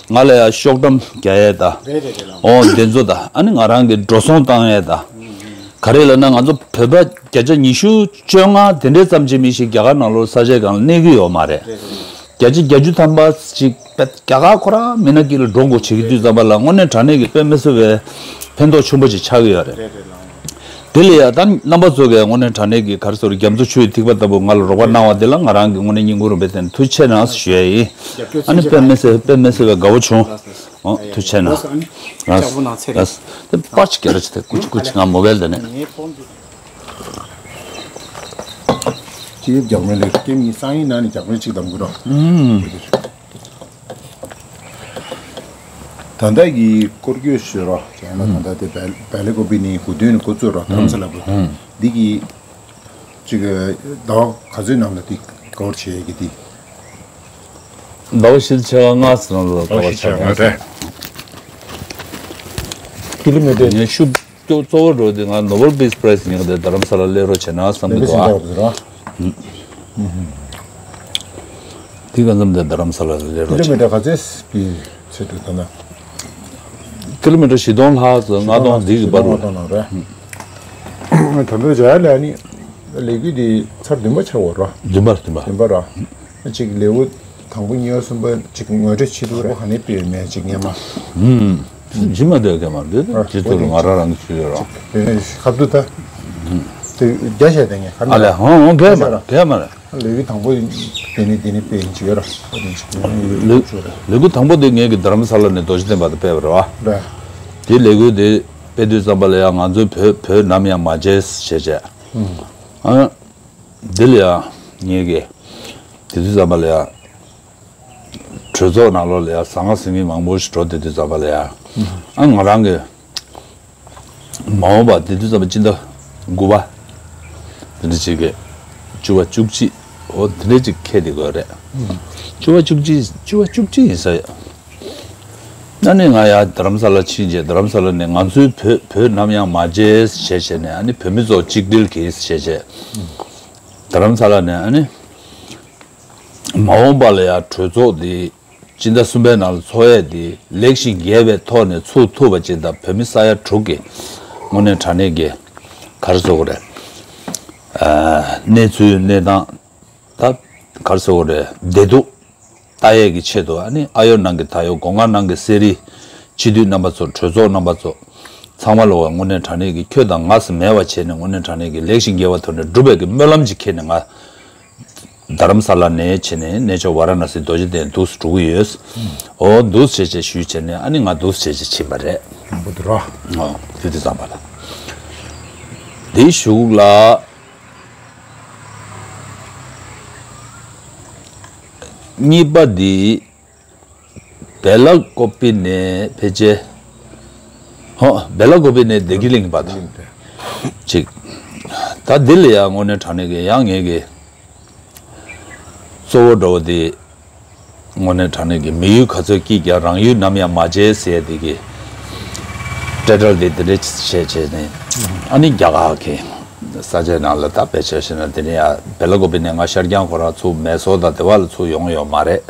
ང་ལ་ཡང་ཤོག་ཁྲམ་རྒྱག་ཡས་དང་། རེད་རེད་རེད་ལགས། འོ་དེ་ཚོ་དང་ཨ་ནི་ང་རང་གི་འགྲོ་སོང་བཏང་ཡས་དང་ ག་རེ་ལབ་ན་ང་ཚོ་བོད་པ་བརྒྱ་ཆ་ཉི་ཤུ་བཅོ་ལྔ་དེ་འདྲའི་ཙམ་ཅིག་མི་ཞིག་རྒྱ་གར་ནང་ལོགས་ས་ཆའི་སྒང་ལ་གནས་ཀྱི་ཡོད་མ་རེད། རེད་རེད། བརྒྱ་ཆ་བརྒྱད་ཅུ་ཐམ་པ་ཅིག་རྒྱ་གར་ཁོ་རང་མིན་ན་སྐྱིད་ལ་འགྲོ་དགོས་བྱེད་ཀྱི་དུས་ཙམ་པ་ལ་དངོས་གནས་དྲང་གནས་ཀྱི་དཔེ་མི་སྲིད་པའི་ཕན་ཐོགས་ཆེན་པོ་ཅིག་ཆགས་ཀྱི་ཡོད་རེད། རེད་རེད་ལགས། དེ་ལ་ཡ་ད་རྣམ་པ་ཚོ་གིས་དངོས་གནས་དྲང་གནས་ཀྱི་ག་རེ་ཟེར་རྒྱ་མཚོ་ཆུ་ཡི་ཐིགས་པ་ལྟ་བུ་ང་ལ་རོགས་པ་གནང་བ་དེ་ལ་ང་རང་གིས་དངོས་གནས་སྙིང་ཁུང་རུས་པའི་གཏིང་ནས་ཐུགས་རྗེ་ཆེ་གནང་ཞུ་ཡ་ཡིན། རྒྱབ་སྐྱོར་ཨ་ནི་ཆེན་པོ་དཔེ་མི་སྲིད་དཔེ་མི་སྲིད་པའི་དགའ་བོ་བྱུང་། ལགས་སོ། ཨོ་ཐུགས་རྗེ་ཆེ་གནང་། ལགས་སོ། ལགས་སོ། ལགས་སོ། ལྕགས་པོ་ནང་ཚེ་རིང་། ལགས་སོ། དེ་པར་ཅིག་རྒྱག་རོགས་བྱེད་དེ་ཀུ་ཅི་ཀུ་ཅི་ང་མོ་བལ་དེ་ནས། ངའི་ཕོན་འདི། ཅིག་རྒྱག་མེད་ལས་སྐེམ་ཡིན་སང་ཡིན་ན་ནི་རྒྱག་མེད་ཅིག་དམ་གི་རོ། ཨུམ། ད་ལྟ་གི་སྐོར་སྐྱོད་ཞུ་རོགས་བྱས་ན། ད་ལྟ་དེ་བལ་བལ་ལེ་ཀོ་པི་ནི་དགུ་སྟོན་ནས་འགོ་བཙུགས་རོགས། རྡ་རམ་ས་ལ་བུ་འདི་གི་ཅིག་ཟླ་བ་ག་ཚོད་ནང་ལ་དེ་ག་བར་བྱེད་ཀྱི་དེ། ཟླ་བ་བཞི་ཕྱེད་ཀ་ལྔ་ཙམ་ལ་ག་བར་བྱེད་ཀྱི་རེད། ཀི་ལོ་མི་ཊར། ངས་ཤུགས་སྐྱོ་གཙོ་བོ་འགྲོ་དེ་ང་ནོ་བེལ་པིས་པ་རའི་ཛི་ཉོ་གི་དེ་རྡ་རམ་ས་ལ་སླེབས་རོགས་བྱས་ན་བསམ་གི་འདུག་ཨ། དེ་ག་ཙམ་དེ་རྡ་རམ་ས་ལ་སླེབས་རོགས་བྱས། ཀི་ལོ་མི་ཊར་ག་ཚོད་པའི་ཚད་དུ་ད་ན། ཀི་ལོ་མི་ཊར་བཞི་སྟོང་ལྷག་ཙམ་ལྔ་སྟོང་འདི་གི་བར་རུ། ལྔ་སྟོང་ནང་རེད། ད་ལྟ་བྱ་ཡ་ལ་ནི་ལས་འགུལ་འདི་ཚར་བདུན་པ་ཆགས་ཡོད་རོ། བདུན་པ་བདུན་པ། བདུན་པ་རོ། གཅིག་ལེའུ་དང་པོ་གཉིས་པ་གསུམ་པ་གཅིག་ངོ་སྤྲོད་བྱེད་དུས་རེད། ག་ནས་སྤེལ་མེད་ཅིག་སྔས་མ། ཧུམ། ཇི་མ་འདོད་མཁན་མ་འདོད་ཨ་ཇི་ཐུབ་ང་རང་རང་གི་ཆུ་ཡོད་རོ། དེ་ནས་ཁ་བསྡུ་ད། དེ་རྒྱ་བཤད་དེ་ངས་ཁ་ཨ་ལས་ཧོང་ཧོང་གས་མ་ར་གས་མ་ར། ལེའུ་དང་པོ་དེ་ནས་དེ་ནས་སྤེལ་ཡིན་ཅིག་ཡོད་ར། ལེའུ་དང་པོ་དེ་ངས་ཀྱི་རྡ་རམ་ས་ལ་ནས་རྡོ་རྗེ་གདན་བར་དུ་སྤེལ་བ་རེད་བ། རེད། དེ་ལས་འགུལ་དེ་སྤེལ་དུས་ཙམ་པ་ལ་ཡང་ང་ཚོའི་བོད་བོད་ནམ་ཡང་མ་བརྗེད་ཟེར་བྱས། ཨ། འདི་ལ་ཡང་ངེད་ཀྱིས་དེ་དུས་ཙམ་པ་ལ་ཡང་གྲོས་ཚོགས་ནང་ལོགས་ལ་ཡང་ཟང་ངེ་ཟིང་ངེ་མང་པོ་ཞིག་འགྲོ། དེ་དུས་ཙམ་པ་ལ་ཡང་ཨ་ང་རང་གི་མ་འོངས་པ་དེ་དུས་ཙམ་པ་སྤྱི་ཟླ་དགུ་པ་དེ་འདྲ་ཅིག་གི་བཅུ་པ་བཅུ་གཅིག་འོ་དེ་འདྲ་ཅིག་འཁེལ་དེ་དགོས་རེད། བཅུ་པ་བཅུ་གཅིག་བཅུ་པ་བཅུ་གཅིག་ཡིན་ས་ཡོད། ཨ་ནི་ང་ཡར་རྡ་རམ་ས་ལ་ཕྱིན་རྗེས་རྡ་རམ་ས་ལ་ནས་ང་ཚོའི་བོད་བོད་ནམ་ཡང་མ་བརྗེད་ཞེས་བྱས་ནས་ཨ་ནི་བོད་མི་ཚོ་གཅིག་སྒྲིལ་གྱིས་ཞེས་བྱས། རྡ་རམ་ས་ལ་ནས་ཨ་ནི་མ་འོངས་པ་ལ་ཡང་གྲོས་ཚོགས་འདི་སྤྱི་ཟླ་གསུམ་པའི་ནང་ལ་ཚོགས་ཡས་འདི་ལེགས་ཤིང་རྒྱས་པའི་ཐོག་ནས་ཚུགས་ཐུབ་པ་ཅིག་དང་བོད་མི་ས་ཡ་དྲུག་གི་དངོས་གནས་དྲང་གནས་ཀྱི་ག་རེ་ཟེར་དགོས་རེད། ཨ་གནས་ཚུལ་གནས་སྟངས་ད་ག་རེ་ཟེར་དགོས་རེད། བདེ་སྡུག་ལྟ་ཡས་ཀྱི་ཆེད་དུ་ཨ་ནི་ཨ་ཡོ་ནང་གི་ད་ཡོ་སྒོ་ང་ནང་གི་གསེར་རི་སྤྱི་འཐུས་རྣམ་པ་ཚོ་གྲོས་ཚོགས་རྣམ་པ་ཚོ་ཚང་མ་ལོག་དངོས་གནས་དྲང་གནས་ཀྱི་ཁྱོད་དང་ང་ཟེར་མེད་པ་བྱས་ནས་དངོས་གནས་དྲང་གནས་ཀྱི་ལེགས་ཤིང་རྒྱས་པ་ཐོག་ནས་སྒྲུབ་པའི་གི་སྨོན་ལམ་ཅིག་འཁྱེར་ནས་ང་རྡ་རམ་ས་ལ་ནས་བྱས་ནས་གནས་མཆོག་ཝཱ་ར་ཎ་སི་རྡོ་རྗེ་གདན་འདུག་སེ་འགྲོ་གི་ཡོད། ཨོ་འདུག་སེ་བྱས་བྱས་ཞུས་བྱས་ནས་ཨ་ནི་ང་འདུག་སེ་བྱས་བྱས་ཕྱིན་པ་རེད། འོ་དེ་ར། ཨོ་དེ་དུས་ཙམ་པ་ལ་དེའི་གཞུག་ལ། གཉིས་པ་འདི་བེ་ལ་ཀོ་པི་ནས་ཕལ་ཆེར། ཧོ་བེ་ལ་ཀོ་པི་ནས་བདེ་སྐྱིད་གླིང་བར་དུ་གཅིག་ད་འདི་ལ་ཡང་དངོས་གནས་དྲང་གནས་ཀྱི་ཡང་ངེད་ཀྱི་གཙོ་བོ་འགྲོ་བ་འདི་དངོས་གནས་དྲང་གནས་ཀྱི་མི་ཡུལ་ག་ཚོད་སྐྱིད་ཀྱང་རང་ཡུལ་ནམ་ཡང་མ་བརྗེད་ཟེར་ཡ་འདི་གི་སྤྲད་སྒྲ་འདི་འདི་འདྲ་བྱས་བྱས་ནས་ཨ་ནི་རྒྱ་གར་གྱི་ས་ཆའི་ནང་ལ་ད་དཔེ་བྱས་བཤད་ན་དེ་ནས་ཡ་བེ་ལ་ཀོ་པི་ནས་ང་ཤར་རྒྱང་ཁོ་རང་ཚུར་མེ་སོར་དང་དེ་བ་ལ་ཚུར་ཡོང་ཡོད་མ་རེད།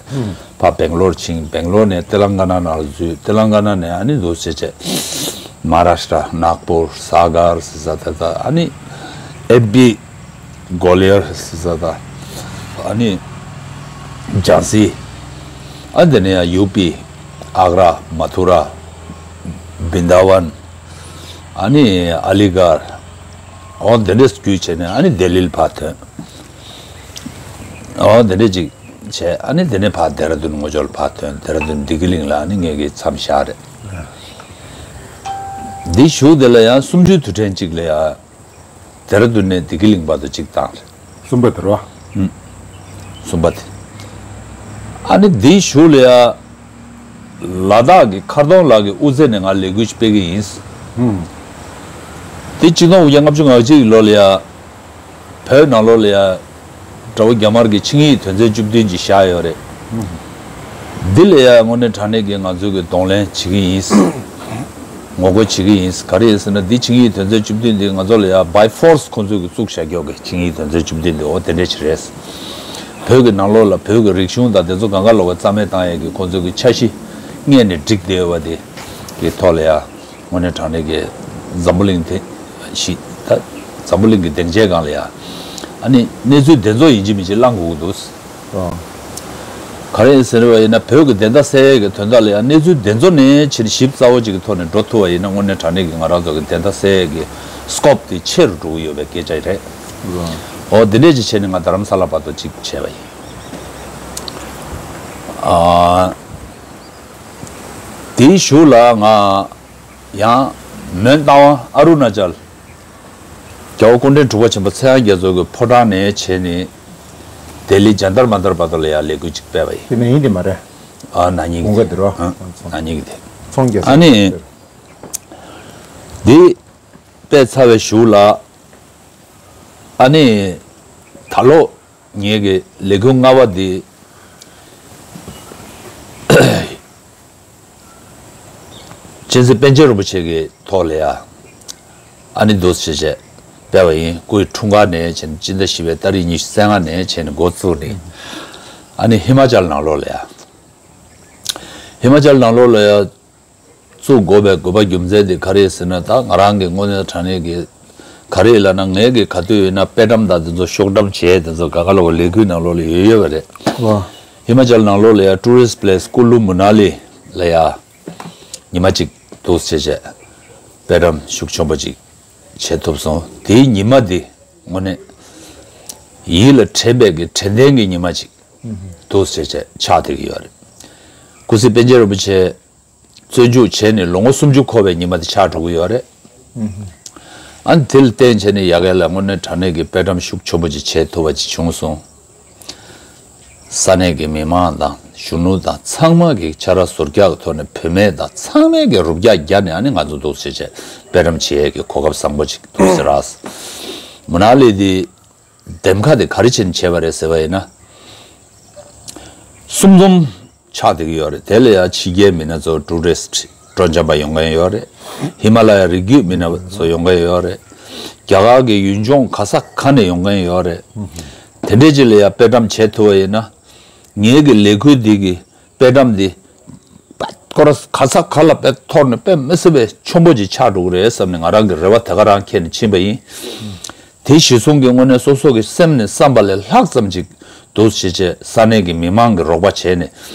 ཕར་སྦེང་ལོར་ཕྱིན། སྦེང་ལོར་ནས་ཏེ་ལང་ཀ་ན་ནང་ལ་འཛུལ། ཏེ་ལང་ཀ་ན་ནས་ཨ་ནི་འདུག་སེ་བྱས་མ་ཧཱ་རཱ་ཤྲ་ནཱག་པུར་ས་གར་ཟེར་ས་ད་ད་ཨ་ནི་ཨེ་པི་གོ་ལི་ཡར་ཟེར་ས་ད་ཨ་ནི་ཇཱན་སི་ཨ་དེ་ནས་ཡང་ཡུ་པི་ཨག་ར་མ་ཐུ་ར་བིན་དཱ་ཝན་ཨ་ནི་ཨ་ལི་གར་འོ་དེ་འདྲས་བརྒྱུད་བྱས་ནས་ཨ་ནི་ལྡི་ལིར་ཕར་ཐོན། ཨོ་དེ་འདྲ་ཅིག་བྱས་ཨ་ནི་དེ་ནས་ཕར་ལྡེ་ར་ལྡུན་ངོས་ཕྱོགས་ལ་ཕར་ཐོན། ལྡེ་ར་ལྡུན་བདེ་སྐྱིད་གླིང་ལ་ཨ་ནི་ངེད་ཀྱི་མཚམས་བཞག་རེད། འདི་གཞུག་དེ་ལ་ཡང་གསུམ་བཅུའི་དུས་དྲན་གཅིག་ལ་ཡང་ལྡེ་ར་ལྡུན་ནས་བདེ་སྐྱིད་གླིང་བར་དུ་གཅིག་བཏང་རེད། གསུམ་པ་དེ་རེད་བ། ཨུམ། གསུམ་པ་དེ། ཨ་ནི་འདི་གཞུག་ལ་ཡང་། ལ་དྭགས་ཀྱི་མཁར་གདོང་ལ་གི་དབུ་རྩེ་ནས་ང་ལས་འགུལ་ཅིག་སྤེལ་གི་ཡིན། ཧུམ། དེ་གཅིག་སྟོང་དགུ་བརྒྱ་ལྔ་བཅུ་ང་གཅིག་གི་ལོ་ལ་ཡ། བོད་ནང་ལོགས་ལ་ཡ། དགྲ་བོ་རྒྱ་དམར་གྱི་ཆིངས་ཡིག་དོན་ཚན་བཅུ་བདུན་ཅིག་བཞག་ཡོད་རེད། ཧུམ། འདི་ལ་ཡ་དངོས་གནས་དྲང་གནས་ཀྱི་ང་ཚོ་གི་གདོང་ལེན་བྱེད་ཀྱི་ཡིན། ངོ་རྒོལ་བྱེད་ཀྱི་ཡིན། ག་རེ་ཡིན་ཟེར་ན་འདི་ཆིངས་ཡིག་དོན་ཚན་བཅུ་བདུན་འདི་ང་ཚོ་ལ་ཡ་by force ཁོང་ཚོས་ཀྱི་བཙུགས་བཞག་ཀྱོག་གི་ཆིངས་ཡིག་དོན་ཚན་བཅུ་བདུན་འདི་འོ་དེ་འདྲས་ཅིག་རེད། བོད་ཀྱི་ནང་ལོགས་ལ་བོད་ཀྱི་རིག་གཞུང་དང་དེ་ཚོ་གང་ག་ལོག་གི་རྩ་མེད་བཏང་ཡས་ཀྱི་ཁོང་ཚོ་གི་འཆར་གཞི་སྔས་ནས་བསྒྲིགས་བསྡད་ཡོད་པ་དེ་གི་ཐོག་ལ་ཡ་དངོས་གནས་དྲང་གནས་ཀྱི་འཛམ་བུ་གླིང་དེ་ཞིག་ འཛམ་བུ་གླིང་གི་སྡིངས་ཆའི་སྒང་ལ་ཡ། ཨ་ནི་གནས་ཚུལ་དེ་ཚོ་ཡིན་གཅིག་མིན་གཅིག་བླང་དགོས་ཀྱི་འདུག་ཨ། ག་རེ་ཡིན་ཟེར་བ་ཡིན་ན་བོད་ཀྱི་བདེན་མཐའ་གསལ་ཡས་ཀྱི་དོན་དག་ལ་ཡ་གནས་ཚུལ་དེ་ཚོ་ནས་ཕྱིར་ཞིབ་ཚགས་པོ་ཅིག་གི་ཐོག་ནས་འགྲོ་ཐུབ་པ་ཡིན་ན་དངོས་གནས་དྲང་གནས་ཀྱི་ང་རང་ཚོ་གི་བདེན་མཐའ་གསལ་ཡས་ཀྱི་སི་ཀོབ་དེ་ཆེ་རུ་འགྲོ་གི་ཡོད་པའི་སྐད་ཆ་རེད། ཨོ་དེ་འདྲས་ཅིག་བྱས་ནས་ང་རྡ་རམ་ས་ལ་བར་དུ་ཅིག་བྱས་པ་ཡིན། ཨ། དེའི་གཞུག་ལ་ང་ཡང་མོན་རྟ་དབང་ཨ་རུ་ན་ཅལ། རྒྱལ་བ་སྐུ་ཕྲེང་དྲུག་པ་ཆེན་པོ་ཚེ་དབང་རྒྱ་མཚོ་གི་ཕོ་བྲང་ནས་བྱས་ནས་ལྡི་ལི་ཇན་ཏར་མན་ཏར་བར་དུ་ལ་ཡང་ལས་འགུལ་ཅིག་སྤེལ་བ་ཡིན། དེ་ནས་ཡིན་དེ་མ་རེད། ཨ་ན་ཉིན་དགོངས་དག་དེ་རོ། ཨ་ན་ཉིན་དེ། ཚོང་རྒྱག་ཨ་ནི། འདི་སྤེལ་ཚར་བའི་གཞུག་ལ། ཨ་ནི། ད་ལོ་ངེད་ཀྱི་ལས་འགུལ་ལྔ་པ་འདི། སྤྱན་རས་གཟིགས་པཎ་ཆེན་རིན་པོ་ཆེ་གི་ཐོག་ལ་ཡ། ཨ་ནི་འདུག་སེ་བྱས་བྱས་སྤེལ་བ་ཡིན། སྐུའི་འཁྲུངས་སྐར་ནས་བྱས་ནས་སྤྱི་ཟླ་བཞི་པའི་ཏ་རིག་ཉི་ཤུ་རྩ་ལྔ་ནས་བྱས་ནས་འགོ་བཙུགས་ནས། ཨ་ནི་ཧི་མ་ཅལ་ནང་ལོགས་ལ་ཡ། ཧི་མ་ཅལ་ནང་ལོགས་ལ་ཡ། བཙུགས་དགོས་པའི་དགོས་པ་རྒྱུ་མཚན་དེ་ག་རེ་ཟེར་ན། ད་ང་རང་གི་དངོས་གནས་དྲང་གནས་ཀྱི་ག་རེ་ལབ་ན། ངས་ཀྱི་ག་དུས་ཡིན་ན་དཔེ་བཀྲམ་དང་དེ་ཚོ་ཤོག་བཀྲམ་བྱས་དེ་ཚོ་ག་ག་ལོག་ལས་འགུལ་ནང་ལོགས་ལ་ཡོད་ཡོད་པ་རེད། ཧི་མ་ཅལ་ནང་ལོགས་ལ་ཡ་ཊུ་རི་སི་ཊི་པི་ལེ་སི་ཀུ་ལུ་མུ་ན་ལི་ལ་ཡ་ཉི་མ་གཅིག་འདུག་སེ་བྱས་བྱས་དཔེ་བཀྲམ་ཤུགས་ཆེན་པོ་ཅིག་བྱས་ཐུབ་སོང་། དེའི་ཉི་མ་དེ་དངོས་གནས་ཡིད་ལ་དྲན་པའི་གི་དྲན་རྟེན་གྱི་ཉི་མ་ཅིག་འདུག་སེ་བྱས་ཆགས་བསྡད་ཀྱི་ཡོད་རེད། སྐུ་ཚེ་པཎ་ཆེན་རིན་པོ་ཆེ་བཙོན་འཇུག་བྱས་ནས་ལོ་ངོ་སུམ་ཅུ་འཁོར་བའི་ཉི་མ་དེ་ཆགས་འགྲོ་གི་ཡོད་རེད། ཨ་ནི་དེ་ལ་བརྟེན་བྱས་ནས་ཡ་གི་ལ་དངོས་གནས་དྲང་གནས་ཀྱི་དཔེ་བཀྲམ་ཤུགས་ཆེན་པོ་ཅིག་བྱེད་ཐུབ་པ་ཅིག་བྱུང་སོང་། ས་གནས་ཀྱི་མི་མང་དང་གཞོན་ནུ་དང་ཚང་མ་གི་ཕྱག་ར་ཟུར་རྒྱག་གི་ཐོག་ནས་བུད་མེད་དང་ཚང་མས་ཀྱི་རུབ་རྒྱག་བརྒྱབ་ནས། ཨ་ནི་ང་ཚོ་འདུག་སེ་བྱས་དཔེ་བཀྲམ་བྱེད་ཡས་ཀྱི་གོ་སྐབས་བཟང་པོ་ཅིག་འདུག་སེ་རག་སོང་། མུ་ན་ལི་དེ། འདེམས་ཁ་དེ་ག་རེ་བྱས་ནས་བྱས་པ་རེད་ཟེར་བ་ཡིན་ན། གསུམ་འཛོམས་ཆགས་བསྡད་ཀྱི་ཡོད་རེད། དེ་ལ་ཡང་ཕྱི་རྒྱལ་མི་སྣ་ཚོ་ཊུ་རི་སི་ཊི་སྤྲོ་འཆམ་པ་ཡོང་མཁན་ཡོད་རེད། ཧི་མ་ལ་ཡ་རི་རྒྱུད་མི་སྣ་ཚོ་ཡོང་མཁན་ཡོད་རེད། རྒྱ་གར་གྱི་ཡུལ་ལྗོངས་ག་ས་ག་ནས་ཡོང་མཁན་ཡོད་རེད། དེ་འདྲས་ཅིག་ལ་ཡང་དཔེ་བཀྲམ་བྱས་ཐུབ་པ་ཡིན་ན། ངེད་ཀྱི་ལས་འགུལ་འདི་གི་དཔེ་བཀྲམ་འདི། པད་སྐོར་ག་ས་ག་ལ་པད་འཐོར་ནས་དཔེ་མི་སྲིད་པའི་ཆེན་པོ་ཅིག་ཆགས་འགྲོ་གི་རེད་བསམ་ནས་ང་རང་གི་རེ་བ་དེ་ག་རང་འཁྱེར་ནས་ཕྱིན་པ་ཡིན། དེ་གཞིར་བཟུང་གི་དངོས་གནས་སོ་སོ་གི་སེམས་ནས་བསམ་པ་ལས་ལྷག་ཙམ་ཅིག་འདུག་སེ་བྱས་ས་གནས་ཀྱི་མི་མང་གི་རོགས་པ་བྱས་ནས།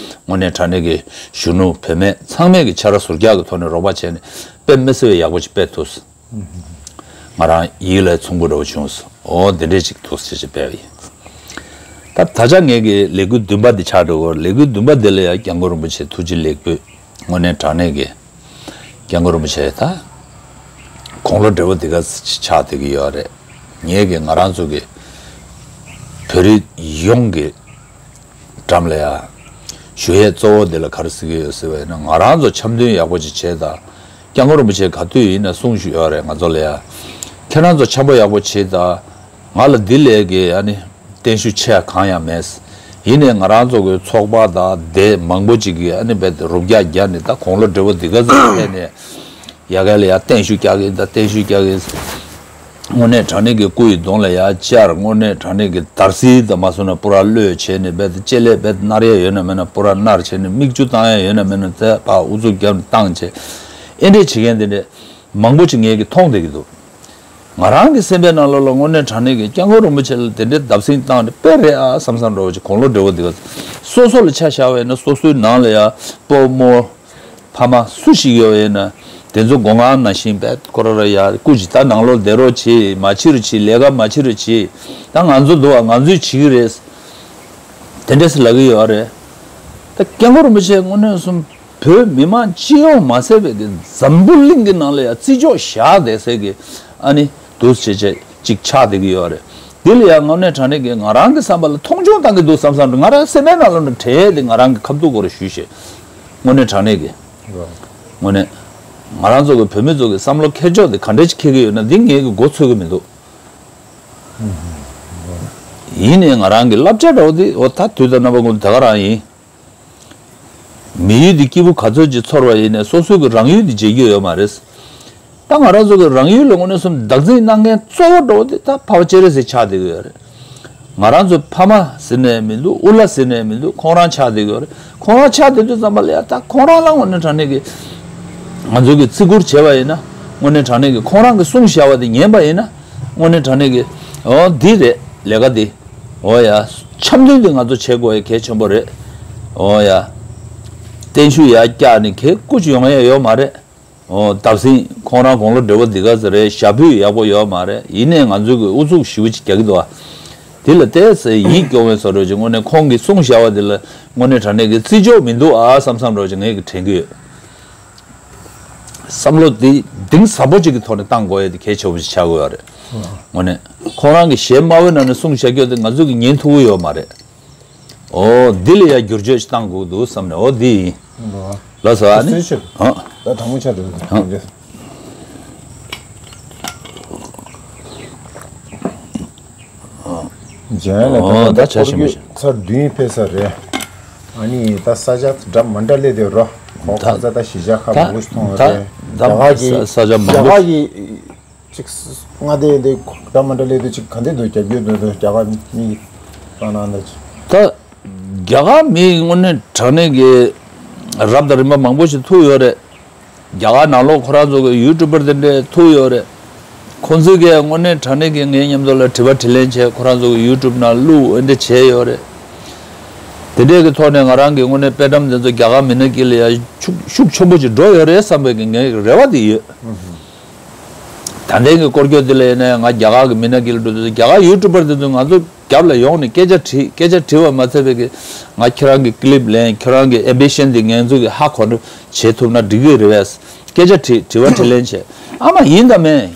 དངོས་གནས་དྲང་གནས་ཀྱི་གཞོན་ནུ་བུད་མེད་ཚང་མས་ཀྱི་ཕྱག་ར་ཟུར་རྒྱག་གི་ཐོག་ནས་རོགས་པ་བྱས་ནས་དཔེ་མི་སྲིད་པའི་ཡག་པོ་ཅིག་སྤེལ་ཐུབ་སོང་། ང་རང་ཡིད་ལ་ཚོམ་བུ་འདྲ་བོ་བྱུང་སོང་། འོ་འདི་འདྲས་ཅིག་འདུག་སེ་བྱས་སྤེལ་བ་ཡིན། ད་ད་ཆ་ངེད་ཀྱི་ལས་འགུལ་བདུན་པ་འདི་ཆགས་འགྲོ་གི་ཡོད། ལས་འགུལ་བདུན་པ་འདི་ལ་ཡང་སྐྱབས་མགོན་རིན་པོ་ཆེ་ཐུགས་རྗེ་ལེགས་འབུལ། དངོས་གནས་དྲང་གནས་ཀྱི་སྐྱབས་མགོན་རིན་པོ་ཆེ་ད་དགུང་ལོ་བགྲེས་པོ་འདི་ག་ཆགས་བསྡད་ཀྱི་ཡོད་རེད། ངེད་ཀྱི་ང་རང་ཚོ་གི་བོད་རིགས་ཡོངས་ཀྱི་འགྲམ་ལ་ཡ་ཞུ་ཡས་གཙོ་བོ་འདི་ལ་ག་རེ་ཟེར་གྱི་ཡོད་ཟེར་བ་ཡིན་ན། ང་རང་ཚོ་འཆམ་མཐུན་ཡག་པོ་ཅིག་བྱེད་དང་། སྐྱབས་མགོན་རིན་པོ་ཆེ་ག་དུས་ཡིན་ན་གསུང་བཞིན་ཡོད་རེད། ང་ཚོ་ལ་ཡ་ཁྱེད་རང་ཚོ་འཆམ་པོ་ཡག་པོ་བྱེད་དང་། ང་ལ་འདི་ལས་ཀྱི་ཨ་ནི་བརྟན་བཞུགས་ཆེ་ཡ་གང་ཡང་མེད། ཡིན་ནའི་ང་རང་ཚོ་གི་ཚོགས་པ་དང་སྡེ་མང་པོ་ཅིག་གིས་ཨ་ནི་རྦད་དེ་རུབ་རྒྱག་རྒྱག་ནས་ད་དགུང་ལོ་བགྲེས་པོ་འདི་ག་ཚོད་ཕེབས་ནས་ཡ་ག་ལ་ཡ་བརྟན་བཞུགས་རྒྱག་གི་ད་བརྟན་བཞུགས་རྒྱག་གི། དངོས་གནས་དྲང་གནས་ཀྱི་སྐུ་ཡི་གདོང་ལ་ཡ་བཅར། དངོས་གནས་དྲང་གནས་ཀྱི་འདར་སིལ་དང་མ་སོང་ན་པུ་ར་གློད་བྱས་ནས་རྦད་དེ་ལྕེ་ལས་རྦད་དེ་མནར་ཡ་ཡོད་ན་མེད་ན་པུ་ར་མནར་བྱས་ནས། མིག་ཆུ་བཏང་ཡ་ཡོད་ན་མེད་ན་དེ་ཕར་ཨུ་ཚུགས་བརྒྱབ་ནས་བཏང་བྱས། ཨེ་འདྲས་བྱེད་མཁན་དེ་འདྲས་མང་པོ་ཅིག་ངས་ཀྱིས་མཐོང་བསྡད་ཀྱི་འདུག། ང་རང་གི་སེམས་པའི་ནང་ལོགས་ལ་དངོས་གནས་དྲང་གནས་ཀྱི་སྐྱབས་མགོན་རིན་པོ་ཆེ་ལ་དེ་འདྲའི་བརྡབ་གསིག་བཏང་ནས་དཔེ་རེད་ཨ་བསམ་བསམ་འདྲ་བོ་ཅིག། དགུང་ལོ་བགྲེས་པོ་འདི་ག་སོ་སོ་ལ་ཆ་བཞག་པ་ཡིན་ན། སོ་སོའི་ནང་ལ་ཡ་སྤོ་རྨོ་ཕ་མ་སུ་ཞིག་ཡོད་པ་ཡིན་ན་དེ་ཚོ་སྒོ་ང་ནང་བཞིན་དཔེ་ཁོ་ར་ར་ཡ་སྐུ་མཁྱེན་ད་ནང་ལོགས་བསྡད་རོགས་བྱེད། མ་ཕྱིར་བྱེད། ལས་ཀ་མ་ཕྱིར་བྱེད། ད་ང་ཚོ་འདུག་ཨ། ང་ཚོས་བྱེད་ཀྱི་རེད། དེ་འདྲས་སེ་ལབ་ཀྱི་ཡོད་རེད། ད་སྐྱབས་མགོན་རིན་པོ་ཆེ་དངོས་གནས་སོང་བོད་མི་མང་སྤྱི་ཡོངས་མ་ཟད་པའི་གི་འཛམ་བུ་གླིང་གི་ནང་ལ་ཡང་བརྩི་འཇོག་བཞག་བསྡད་སའི་གི་ཨ་ནི་འདུག་སེ་བྱས་བྱས་ཅིག་ཆགས་བསྡད་ཀྱི་ཡོད་རེད། འདི་ལ་ཡང་དངོས་གནས་དྲང་གནས་ཀྱི་ང་རང་གི་བསམ་པ་ལ་མཐོང་ཆུང་བཏང་གི་འདུག་བསམ་བསམ་འདྲ། ང་རང་སེམས་པའི་ནང་ལ་ནི་དྲན་དེ་ང་རང་གི་ཁ་ཐུག་སྐོར་ཞུས་ཤེས། དངོས་གནས་དྲང་གནས་ཀྱི་དངོས་གནས་ང་རང་ཚོ་གི་བོད་མི་ཚོ་གི་བསམ་བློ་འཁྱེར་ཕྱོགས་དེ་ག་འདྲས་ཅིག་འཁྱེར་གྱི་ཡོད་ན་འདི་ངེད་ཀྱི་མགོ་ཚོས་ཀྱི་མི་འདུག། ཡིན་ནའི་ང་རང་གི་བསླབ་བྱ་འདྲ་བོ་དེ་འོ་ད་དུས་དང་རྣམ་པ་ཀུན་ད་ག་རང་ཡིན། མི་ཡུལ་འདི་སྐྱིད་པོ་ག་ཚོད་ཅིག་ཚོར་བ་ཡིན་ནའི་སོ་སོའི་གི་རང་ཡུལ་འདི་བརྗེད་རྒྱུ་ཡོད་མ་རེད། ད་ང་རང་ཚོ་གི་རང་ཡུལ་ལ་དངོས་གནས་སོང་བདག་འཛིན་གནང་མཁན་གཙོ་བོ་འདྲ་བོ་དེ་ད་ཕ་བ་སྤྱན་རས་གཟིགས་ཆགས་བསྡད་ཀྱི་ཡོད་རེད། ང་རང་ཚོ་ཕ་མ་ཟེར་ནའི་མི་འདུག། དབུ་བླ་ཟེར་ནའི་མི་འདུག། ཁོང་རང་ཆགས་བསྡད་ཀྱི་ཡོད་རེད། ཁོང་རང་ཆགས་བསྡད་དུས་ཙམ་པ་ལ་ཡ་ད་ཁོང་རང་ལ་དངོས་གནས་དྲང་གནས་ཀྱི་ང་ཚོ་གི་བརྩི་བཀུར་བྱས་པ་ཡིན་ན། དངོས་གནས་དྲང་གནས་ཀྱི་ཁོང་རང་གི་གསུང་བཞག་པ་དེ་ཉན་པ་ཡིན་ན། དངོས་གནས་དྲང་གནས་ཀྱི། འོ་འདི་རེད་ལས་ཀ་འདི། འོ་ཡ། འཆམ་མཐུན་འདི་ང་ཚོ་བྱེད་དགོས་ཡ་གལ་ཆེན་པོ་རེད། འོ་ཡ། བརྟན་བཞུགས་ཡར་བཀྱག་ནི་གལ་ཀུ་ཅི་ཡོང་ཡ་ཡོད་མ་རེད། འོ་བརྡབ་གསིག་ཁོང་རང་དགུང་ལོ་བགྲེས་པོ་འདི་ག་ཚོད་རེད། ཞྭ་ཕུད་ཡག་པོ་ཡོད་མ་རེད། ཡིན་ནའི་ང་ཚོའི་གི་ཨུ་ཚུགས་ཞེ་པོ་ཅིག་རྒྱག་གི་འདུག་ཨ། དེ་ལ་ཏོག་ཙམ་ཡིད་སྐྱོ་བའི་བཟོ་འདྲ་ཅིག་དངོས་གནས་ཁོང་གིས་གསུངས་བཞག་པ་དེ་ལ་དངོས་གནས་དྲང་གནས་ཀྱི་བརྩི་འཇོག་མི་འདུག་ཨ་བསམ་བསམ་འདྲ་ཅིག་ངས་གི་དྲན་གི་ཡོད། བསམ་བློ་འདི་གཏིང་ཟབ་པོ་ཅིག་གི་ཐོག་ནས་བཏང་དགོས་ཡ་དེ་གལ་ཆེ་བོ་ཞིག་ཆགས་ཀྱི་ཡོད་རེད། དངོས་གནས་ཁོང་རང་གི་ཞལ་དམར་པོའི་ནང་ནས་གསུངས་བཞག་རྒྱུ་དེ་ང་ཚོས་གི་ཉན་ཐུབ་ཀྱི་ཡོད་མ་རེད། འོ་འདི་ལ་ཡ་བསྒྱུར་བཅོས་ཤིག་བཏང་དགོས་འདུག་བསམ་ནས། འོ་འདི་ཡིན། ལགས་སོ། ཨ་ནི། སྲིད་ཞིག་ཨ། ད་དྲང་མོ་ཆ་འགྲོ་ཨ། འགྲོ། རྗེས་ལ་ཨོ་ད་ད་ཆ་ཞིམ་པོ་ཞིག་ཚར་བདུན་ཕེབས་ས་རེད། ཨ་ནི་ད་ས་ཆ་འདྲ་མི་འདྲ་སླེབས་བསྡད་རོ། ཁོང་ད་ཁ་ས་ད་གཞིས་ཆགས་ཁག་ད་མང་པོ་ཞིག་མཐོང་ད་རེད། ད་རྒྱ་གར་གྱི་ས་ས་ཆ་མང་རྒྱ་པོ་གར་གྱི་ཅིག་མངའ་སྡེ་འདི་འདྲ་མི་འདྲ་སླེབས་དུས་ཅིག་ག་འདྲ་འདུག་རྒྱབ་སྐྱོར་འདུག་འདུག་རྒྱ་གར་མི་གི་ལྟ་ན་འདྲ་ཅིག་ད་རྒྱ་གར་མི་དངོས་གནས་དྲང་གནས་ཀྱི་རབ་དང་རིམ་པ་མང་པོ་ཞིག་ཐུག་ཡོད་རེད། རྒྱ་གར་ནང་ལོགས་ཁོ་རང་ཚོ་གི་ཡུ་ཊུབ་པར་དེ་འདྲས་ཐུག་ཡོད་རེད། ཁོང་ཚོས་ཀྱི་དངོས་གནས་དྲང་གནས་ཀྱི་ངའི་མཉམ་དུ་ལ་དྲི་བ་དྲིས་ལན་བྱས། ཁོ་རང་ཚོ་གི་ཡུ་ཊུབ་ནང་བླུགས་འོ་འདྲ་བྱས་ཡོད་རེད། དེ་འདྲས་ཀྱི་ཐོག་ནས་ང་རང་གི་དངོས་གནས་དཔེ་ཁྲིམས་དེ་ཚོ་རྒྱ་གར་མི་སྣ་དཀྱིལ་ལ་ཡ་ཤུགས་ཤུགས་ཆེན་པོ་ཅིག་འགྲོ་ཡོད་རེད་བསམ་པའི་གི་ངའི་རེ་བ་དེ་ཡོད། ད་ལྟའི་གི་སྐོར་སྐྱོད་དེ་ལ་ཡིན་ན་ང་རྒྱ་གར་གི་མི་སྣ་དཀྱིལ་ལ་འགྲོ་དུས་རྒྱ་གར་ཡུ་ཊུབ་པར་དེ་ཚོ་ང་ཚོ་རྒྱབ་ལ་ཡོང་ནས་སྐད་ཆ་དྲིས། སྐད་ཆ་དྲིས་པ་མ་ཚད་པའི་གི་ང་ཁྱེད་རང་གི་ཀི་ལིབ་ལེན། ཁྱེད་རང་གི་ཨེམ་བི་ཤན་དེ་ངས་ཚོ་གི་ཧ་གོ་འགྲོ་བྱེད་ཐུབ་ན་འགྲིག་གི་རེད་པས། སྐད་ཆ་དྲིས། དྲི་བ་དྲིས་ལན་བྱས། ཨ་མ་ཡིན་དང་མིན།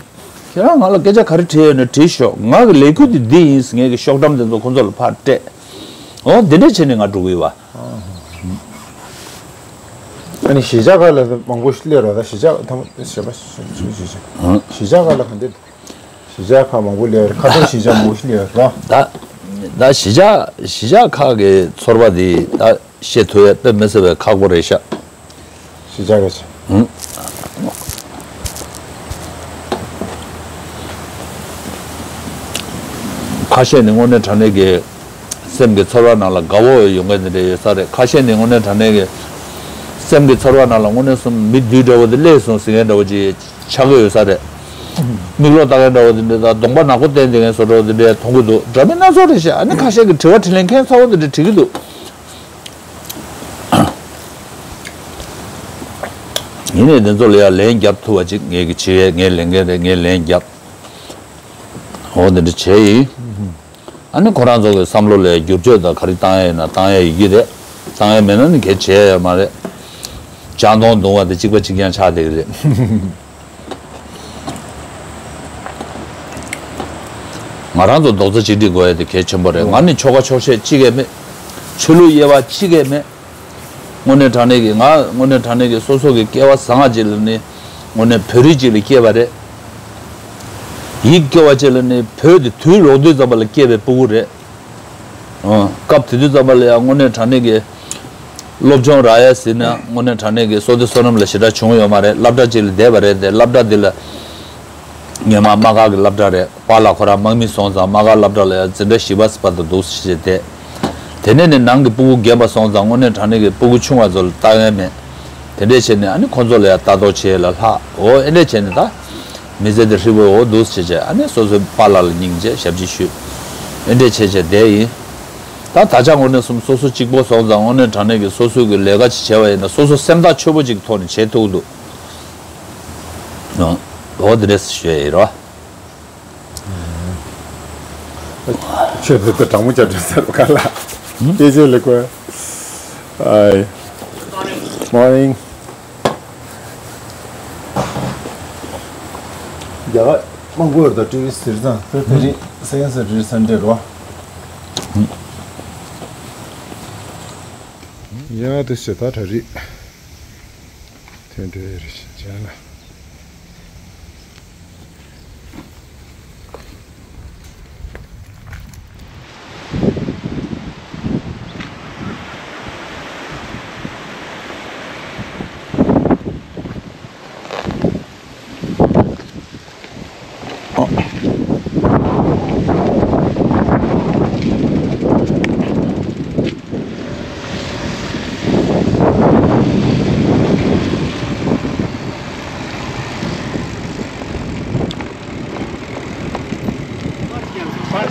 ཁྱེད་རང་ང་ལ་སྐད་ཆ་ག་རེ་དྲིས་ཡོད་ན་དྲིས་ཤོག་ང་གི་ལས་འགུལ་དེ་འདི་ཡིན་ཟེར་ངས་གི་ཤོག་གྲངས་དེ་ཚོ་ཁོང་ཚོ་ལ་ཕར་སྤྲད། འོ་འདི་འདྲས་བྱས་ནས་ང་འགྲོ་གི་ཡོད་པ། ཨ་ནི་གཞིས་ཆགས་ཁག་ལ་མང་པོ་ཞིག་སླེབས་རོགས། ད་གཞིས་ཆགས་ཐམས་ཅད་པ་ཞིག་གཞིས་ཆགས་ཁག་ལ་ག་འདྲ། གཞིས་ཆགས་ཁག་མང་པོ་སླེབས་རེད། ཁ་སང་གཞིས་ཆགས་མང་པོ་ཞིག་སླེབས་རེད་ད། ད་ད་གཞིས་ཆགས་གཞིས་ཆགས་ཁག་གི་ཚོར་བ་དེ་ད་བཤད་ཐུབ་ཡ་དཔེ་མི་སྲིད་པའི་ཁག་པོ་རེད་ཤག་གཞིས་ཆགས་ཀྱི་ཆ། ཁ་ཤས་ནི་དངོས་གནས་དྲང་གནས་ཀྱི་སེམས་ཀྱི་ཚོར་བ་ནང་ལ་དགའ་བོ་ཡོང་མཁན་དེ་འདྲ་ཡོད་ས་རེད། ཁ་ཤས་ནི་དངོས་གནས་དྲང་གནས་ཀྱི་སེམས་ཀྱི་ཚོར་བ་ནང་ལ་དངོས་གནས་སུ་མི་བདུད་འདྲ་བོ་དེ་སླེབས་སོང་ཟེར་མཁན་འདྲ་བོ་ཅིག་ཆགས་ཀྱི་ཡོད་ས་རེད། མིག་ལོག་ལྟ་མཁན་འདྲ་བོ་དེ་འདྲ་དང་གདོང་པ་ནག་པོ་བསྟན་བསྡད་མཁན་བཟོ་འདྲ་བོ་དེ་འདྲ་མཐོང་གི་འདུག་འདྲ་མིན་སྣ་ཚོགས་རེད་ཤག་ཨ་ནི་ཁ་ཤས་ཀྱིས་དྲི་བ་དྲིས་ལན་ཁྱད་མཚར་པོ་དེ་འདྲ་དྲི་གི་འདུག་ཡིན་ནའི་དེ་ཚོ་ལ་ཡང་ལན་རྒྱབ་ཐུབ་པ་ཅིག་ངས་ཀྱི་བྱེད་ཡས། ངས་ལས་འགན་རེད། ངས་ལན་རྒྱབ། འོ་དེ་འདྲ་བྱས་ཡིན། ཨ་ནི་ཁོ་རང་ཚོ་གི་བསམ་བློ་ལ་བསྒྱུར་བཅོས་དང་ག་རེ་བཏང་ཡས་ཡིན་ན་བཏང་ཡས་ཡོད་ཀྱི་རེད། བཏང་ཡས་མེད་ན་ནི་གལ་བྱས་ཡས་ཡོད་མ་རེད། ལྕང་སྡོང་བརྡུང་བ་དེ་གཅིག་པ་གཅིག་རྐྱང་ཆགས་བསྡད་ཀྱི་རེད། ང་རང་ཚོ་རྡོག་རྩ་གཅིག་སྒྲིལ་དགོས་ཡ་དེ་གལ་ཆེན་པོ་རེད། ང་ནི་ཆོལ་ཁ་ཕྱོགས་ཞེན་གཅིག་ཀྱང་མེད། ཆོས་ལུགས་དབྱེ་བ་གཅིག་ཀྱང་མེད། དངོས་གནས་དྲང་གནས་ཀྱི་ང་དངོས་གནས་དྲང་གནས་ཀྱི་སོ་སོ་གི་སྐལ་བ་བཟང་བ་ཅིག་ལ་ནི་དངོས་གནས་བོད་རིགས་ཅིག་ལ་སྐྱེས་པ་རེད། ཡིད་སྐྱོ་བ་ཅིག་ལ་ནི་བོད་དེ་དུས་ལོག་དུས་ཙམ་པ་ལ་སྐྱེས་པའི་སྤུ་གུ་རེད། ཨོ། སྐབས་དེ་དུས་ཙམ་པ་ལ་ཡང་དངོས་གནས་དྲང་གནས་ཀྱི་སློབ་སྦྱོང་རག་ཡ་ཟེར་ན་དངོས་གནས་དྲང་གནས་ཀྱི་བསོད་བདེ་བསོད་ནམས་ལ་ཞེ་དྲག་བྱུང་ཡོད་མ་རེད། སློབ་གྲྭ་གཅིག་ལ་བསྡད་པ་རེད་དེ། སློབ་གྲྭ་འདི་ལ་སྔོན་མ་དམག་སྒར་གྱི་སློབ་གྲྭ་རེད། པཱ་ལགས་ཁོ་རང་དམག་མི་སོང་ཙང་དམག་སྒར་སློབ་གྲྭ་ལ་ཡང་འཛིན་གྲྭ་བཞི་པ་ཟེར་བ་དང་འདུག་སེ་བྱས་བསྡད། དེ་ནས་ནི་ནང་གི་སྤུ་གུ་རྒན་པ་སོང་ཙང་དངོས་གནས་དྲང་གནས་ཀྱི་སྤུ་གུ་ཆུང་བ་ཚོ་ལ་ལྟ་མཁན་མེད། དེ་འདྲས་བྱས་ནས་ཨ་ནི་ཁོང་ཚོ་ལ་ཡང་ལྟ་རྟོག་བྱེད་ཡས་ལ་ལྷག་འོ་ཨེ་འདྲས་བྱས་ནས་ད། མི་ཚེ་འདི་ཧྲིལ་བོ་འོ་འདུག་སེ་བྱས་བྱས་ཨ་ནི་སོ་སོའི་པཱ་ལགས་ལ་སྙིང་རྗེ་ཞབས་ཕྱི་ཞུས། ཨེ་འདྲས་བྱས་བྱས་བསྡད་ཡིན། ད་ད་ཆ་དངོས་གནས་སོ་སོ་གཅིག་པོ་སོང་ཙང་དངོས་གནས་དྲང་གནས་ཀྱི་སོ་སོའི་གི་ལས་ཀ་ཅིག་བྱས་པ་ཡིན་ན་སོ་སོ་སེམས་ཐག་ཆོད་པོ་ཅིག་གི་ཐོག་ནས་བྱེད་ཐུབ་འདུག་འོ་འདི་འདྲས་ཞུ་ཡ་ཡིན་རོ། ཁྱོད་འདི་ལྟར་དྲང་མོ་བྱ་འདྲ་ཟེར་ག་ལ། སྐད་ཆ་ལེགས་པ། ཨའི། Morning. རྒྱ་གར་མང་པོ་ཡོད་དོ་ཊི་ཝི་ཟེར་ཙང་དེ་དེ་རིང་སེ་ཡན་སེ་རི་སན་ཌེ་རོ། ཡ་དེ་ཞེ་ད་གྲ་རིགས་དེ་འདྲ་རེད་ཤག་ལ།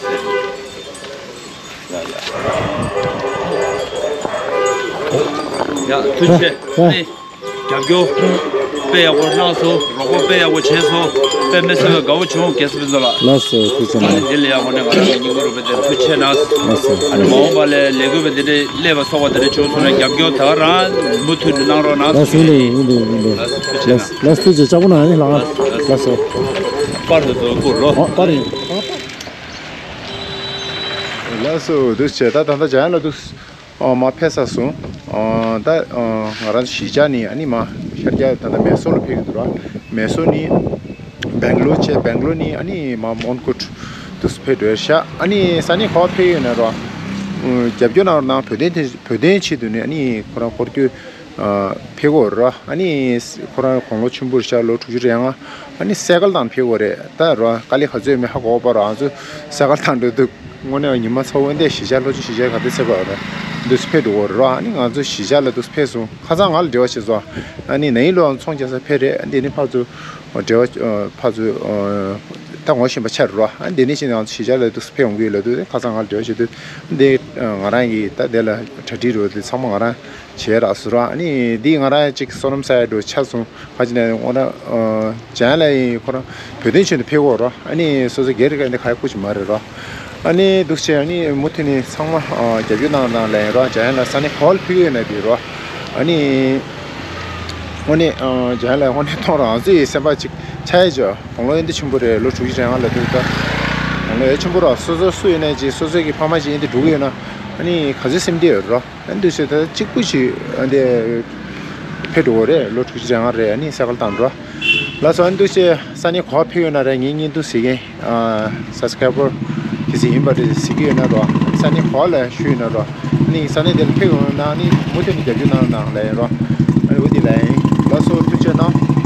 ཡ་ཡ། ཡ་ཐུགས་རྗེ་ཆེ། ཡ། ཨ་ནི་རྒྱབ་སྐྱོར་དཔེ་ཡག་པོ་གནང་སོང་། རོགས་པ་དཔེ་ཡག་པོ་བྱས་སོང་། དཔེ་མི་སྲིད་པའི་དགའ་བོ་བྱུང་། རྒྱལ་སྲས་ཕུན་ཚོགས་ལགས། ལགས་སོ། ཐུགས་རྗེ་ཆེ་གནང་། ཨ་ནི་འདི་ལ་ཡག་པོ་ནས་ང་རང་གི་སྙིང་པོ་རུ་དཔེ་དེ་ཐུགས་ཆེ་གནང་། ལགས་སོ། ཨ་ནི་མ་འོངས་པ་ལ་ལས་འགུལ་དཔེ་དེ་འདྲའི་སླེབས་པ་སོགས་པ་དེ་འདྲ་བྱུང་སོང་ན་རྒྱབ་སྐྱོར་ད་ག་རང་མུ་མཐུད་ནས་གནང་རོགས་གནང་། ལགས་སོ། ཡིན་པས་ཡིན་པས་ཡིན་པས། ལགས་སོ། ཐུགས་རྗེ་ཆེ་གནང་། ལགས་སོ། ཐུགས་རྗེ་ཆེ། ལགས་སོ། པར་དུ་ཚོ་བསྐུར་རོ། ཨོ། པར་ཡིན། ལགས་སོ། འདུག་བྱས་ད་ད་ལྟ་འཇམ་དབྱངས་ལགས་འདུག་ཨོ་མ་ཕེབས་ཚར་སོང་། ཨོ་ད་ཨོ་ང་རང་གཞིས་ཆགས་ནས་ཨ་ནི་མ་ཤར་རྒྱག་ད་ལྟ་མེ་སོར་ལ་ཕེབས་ཀྱི་འདུག་ར། མེ་སོར་ནས་སྦེང་ལོར་བྱས། སྦེང་ལོར་ནས་ཨ་ནི་མ་མོན་གྷོ་འདུག་ཕེབས་འགྲོ་ཤག་ཨ་ནི་ས་གནས་ག་པར་ཕེབས་ཡོད་ན་ར། རྒྱབ་སྐྱོར་གནང་རོགས་གནང་། བོད་དོན་དེ་བོད་དོན་ཆེད་དུ་ནས་ཨ་ནི་ཁོ་རང་སྐོར་སྐྱོད་ཕེབས་ཀྱི་ཡོད་ར། ཨ་ནི་ཁོ་རང་དགུང་ལོ་ཆེན་པོ་རེད་ཤག་ལོ་དྲུག་ཅུ་རེ་ལྔ། ཨ་ནི་སའི་ཀལ་བཏང་ཕེབས་ཀྱི་ཡོད་རེད། ད་ར་དཀའ་ལས་ག་ཚོད་ཡོད་མེད་ཧ་གོ་བ་ར། ང་ཚོ་སའི་ཀལ་བཏང་འགྲོ་དུས་དངོས་གནས་ཉི་མ་ཚ་བོ་འདི་གཞིས་ཆགས་ལྷོ་ཕྱོགས་གཞིས་ཆགས་ག་དུས་ཚེ་བ་ར་འདུག་ཕེབས་འགྲོ་གི་ཡོད་ར། ཨ་ནི་ང་ཚོ་གཞིས་ཆགས་ལ་འདུག་ཕེབས་སོང་། ཁ་སང་ང་ལ་འབྲེལ་བ་བྱས་སོང་། ཨ་ནི་ནའི་ལོ་ཚོང་རྒྱག་ས་ཕེབས་རེད། འདི་ནི་ཕར་ཚུར་ འབྲེལ་བ་ཕར་ཚུར་ད་ངོ་ཤེས་པ་ཆགས་རེད་རོ། ཨ་འདི་ནས་ཕྱིན་ནས་གཞིས་ཆགས་ལ་འདུག་ཕེབས་ཡོང་གི་ཡོད་ལབ་དུས་ཁ་སང་ང་ལ་འབྲེལ་བ་བྱེད་དུས་འདི་ང་རང་གིས་ད་དེ་ལ་གྲ་སྒྲིག་རོགས་དེ་ཚང་མ་ང་རང་བྱས་རག་སོང་རོ། ཨ་ནི་འདི་ང་རང་ཅིག་བསོད་ནམས་བསགས་ཡ་འགྲོ་ཆགས་སོང་། ཕ་ཅི་ནས་འོ་ན་ཇན་ལ་ཡིན་ཁོ་རང་བོད་དོན་ཆེད་དུ་ཕེབས་ཡོད་རོ། ཨ་ནི་སོ་སོ་སྒེར་གྱི་འདི་ཁ་ཡ་ཁུ་ཅིག་མ་རེད་རོ། ཨ་ནི་འདུག་བྱས་ཨ་ནི་མུ་མཐུད་ནས་ཚང་མ་རྒྱབ་སྐྱོར་གནང་གནང་ལབ་ཡིན་རོ། ཇན་ལ་ས་གནས་ག་པར་ཕེབས་ཡོད་ན་དེ་རོ། ཨ་ནི་དངོས་གནས་ཇན་ལ་དངོས་གནས་མཐོང་རང་ཚོ་ཡི་སེམས་པ་ཅིག་ཆགས་ཡ་ཅོ། དགུང་ལོ་ཨེ་འདི་ཆེན་པོ་རེད། ལོ་དྲུག་ཅུ་རེ་ལྔ་ལ་འདུག་ད་དགུང་ལོ་ཨེ་ཆེན་པོ་རོ། སོ་སོ་སུ་ཡིན་ན་ཅིག་སོ་སོ་གི་ཕ་མ་ཅིག་ཨེ་འདི་འགྲོ་གི་ཡོད་ན་ཨ་ནི་ག་ཚོད་སེམས་བདེ་ཡོད་རོ། ཨ་འདུག་བྱས་ད་གཅིག་པུ་ཞིག་ཨ་འདི་ཕེབས་འགྲོ་གི་རེད། ལོ་དྲུག་ཅུ་རེ་ལྔ་རེད། ཨ་ནི་སེ་ཀལ་བཏང་འགྲོ། ལགས་སོ། ཨ་འདུག་བྱས་ས་གནས་ག་པར་ཕེབས་ཡོད་ན་རེད། ངའི་བརྙན་ཐུང་གཟིགས་མཁན་ཨ་སབ་སི་ཀ་རའི་བར་གལ་སྲིད་ཡིན་པ་རེད་གཟིགས་ཀྱི་ཡོད་ན་རོ། ས་གནས་ག་པར་ལ་བཞུགས་ཡོད་ན་རོ། ཨ་ནི་ས་གནས་དེ་ལ་ཕེབས་ཡོང་ན་ཨ་ནི་མུ་མཐུད་ནས་རྒྱབ་སྐྱོར་གནང་གནང་ལབ་ཡིན་རོ། ཨ་ནི་འོ་འདི་ལབ་ཡིན། ལགས་སོ། ཐུགས་རྗེ་གནང་།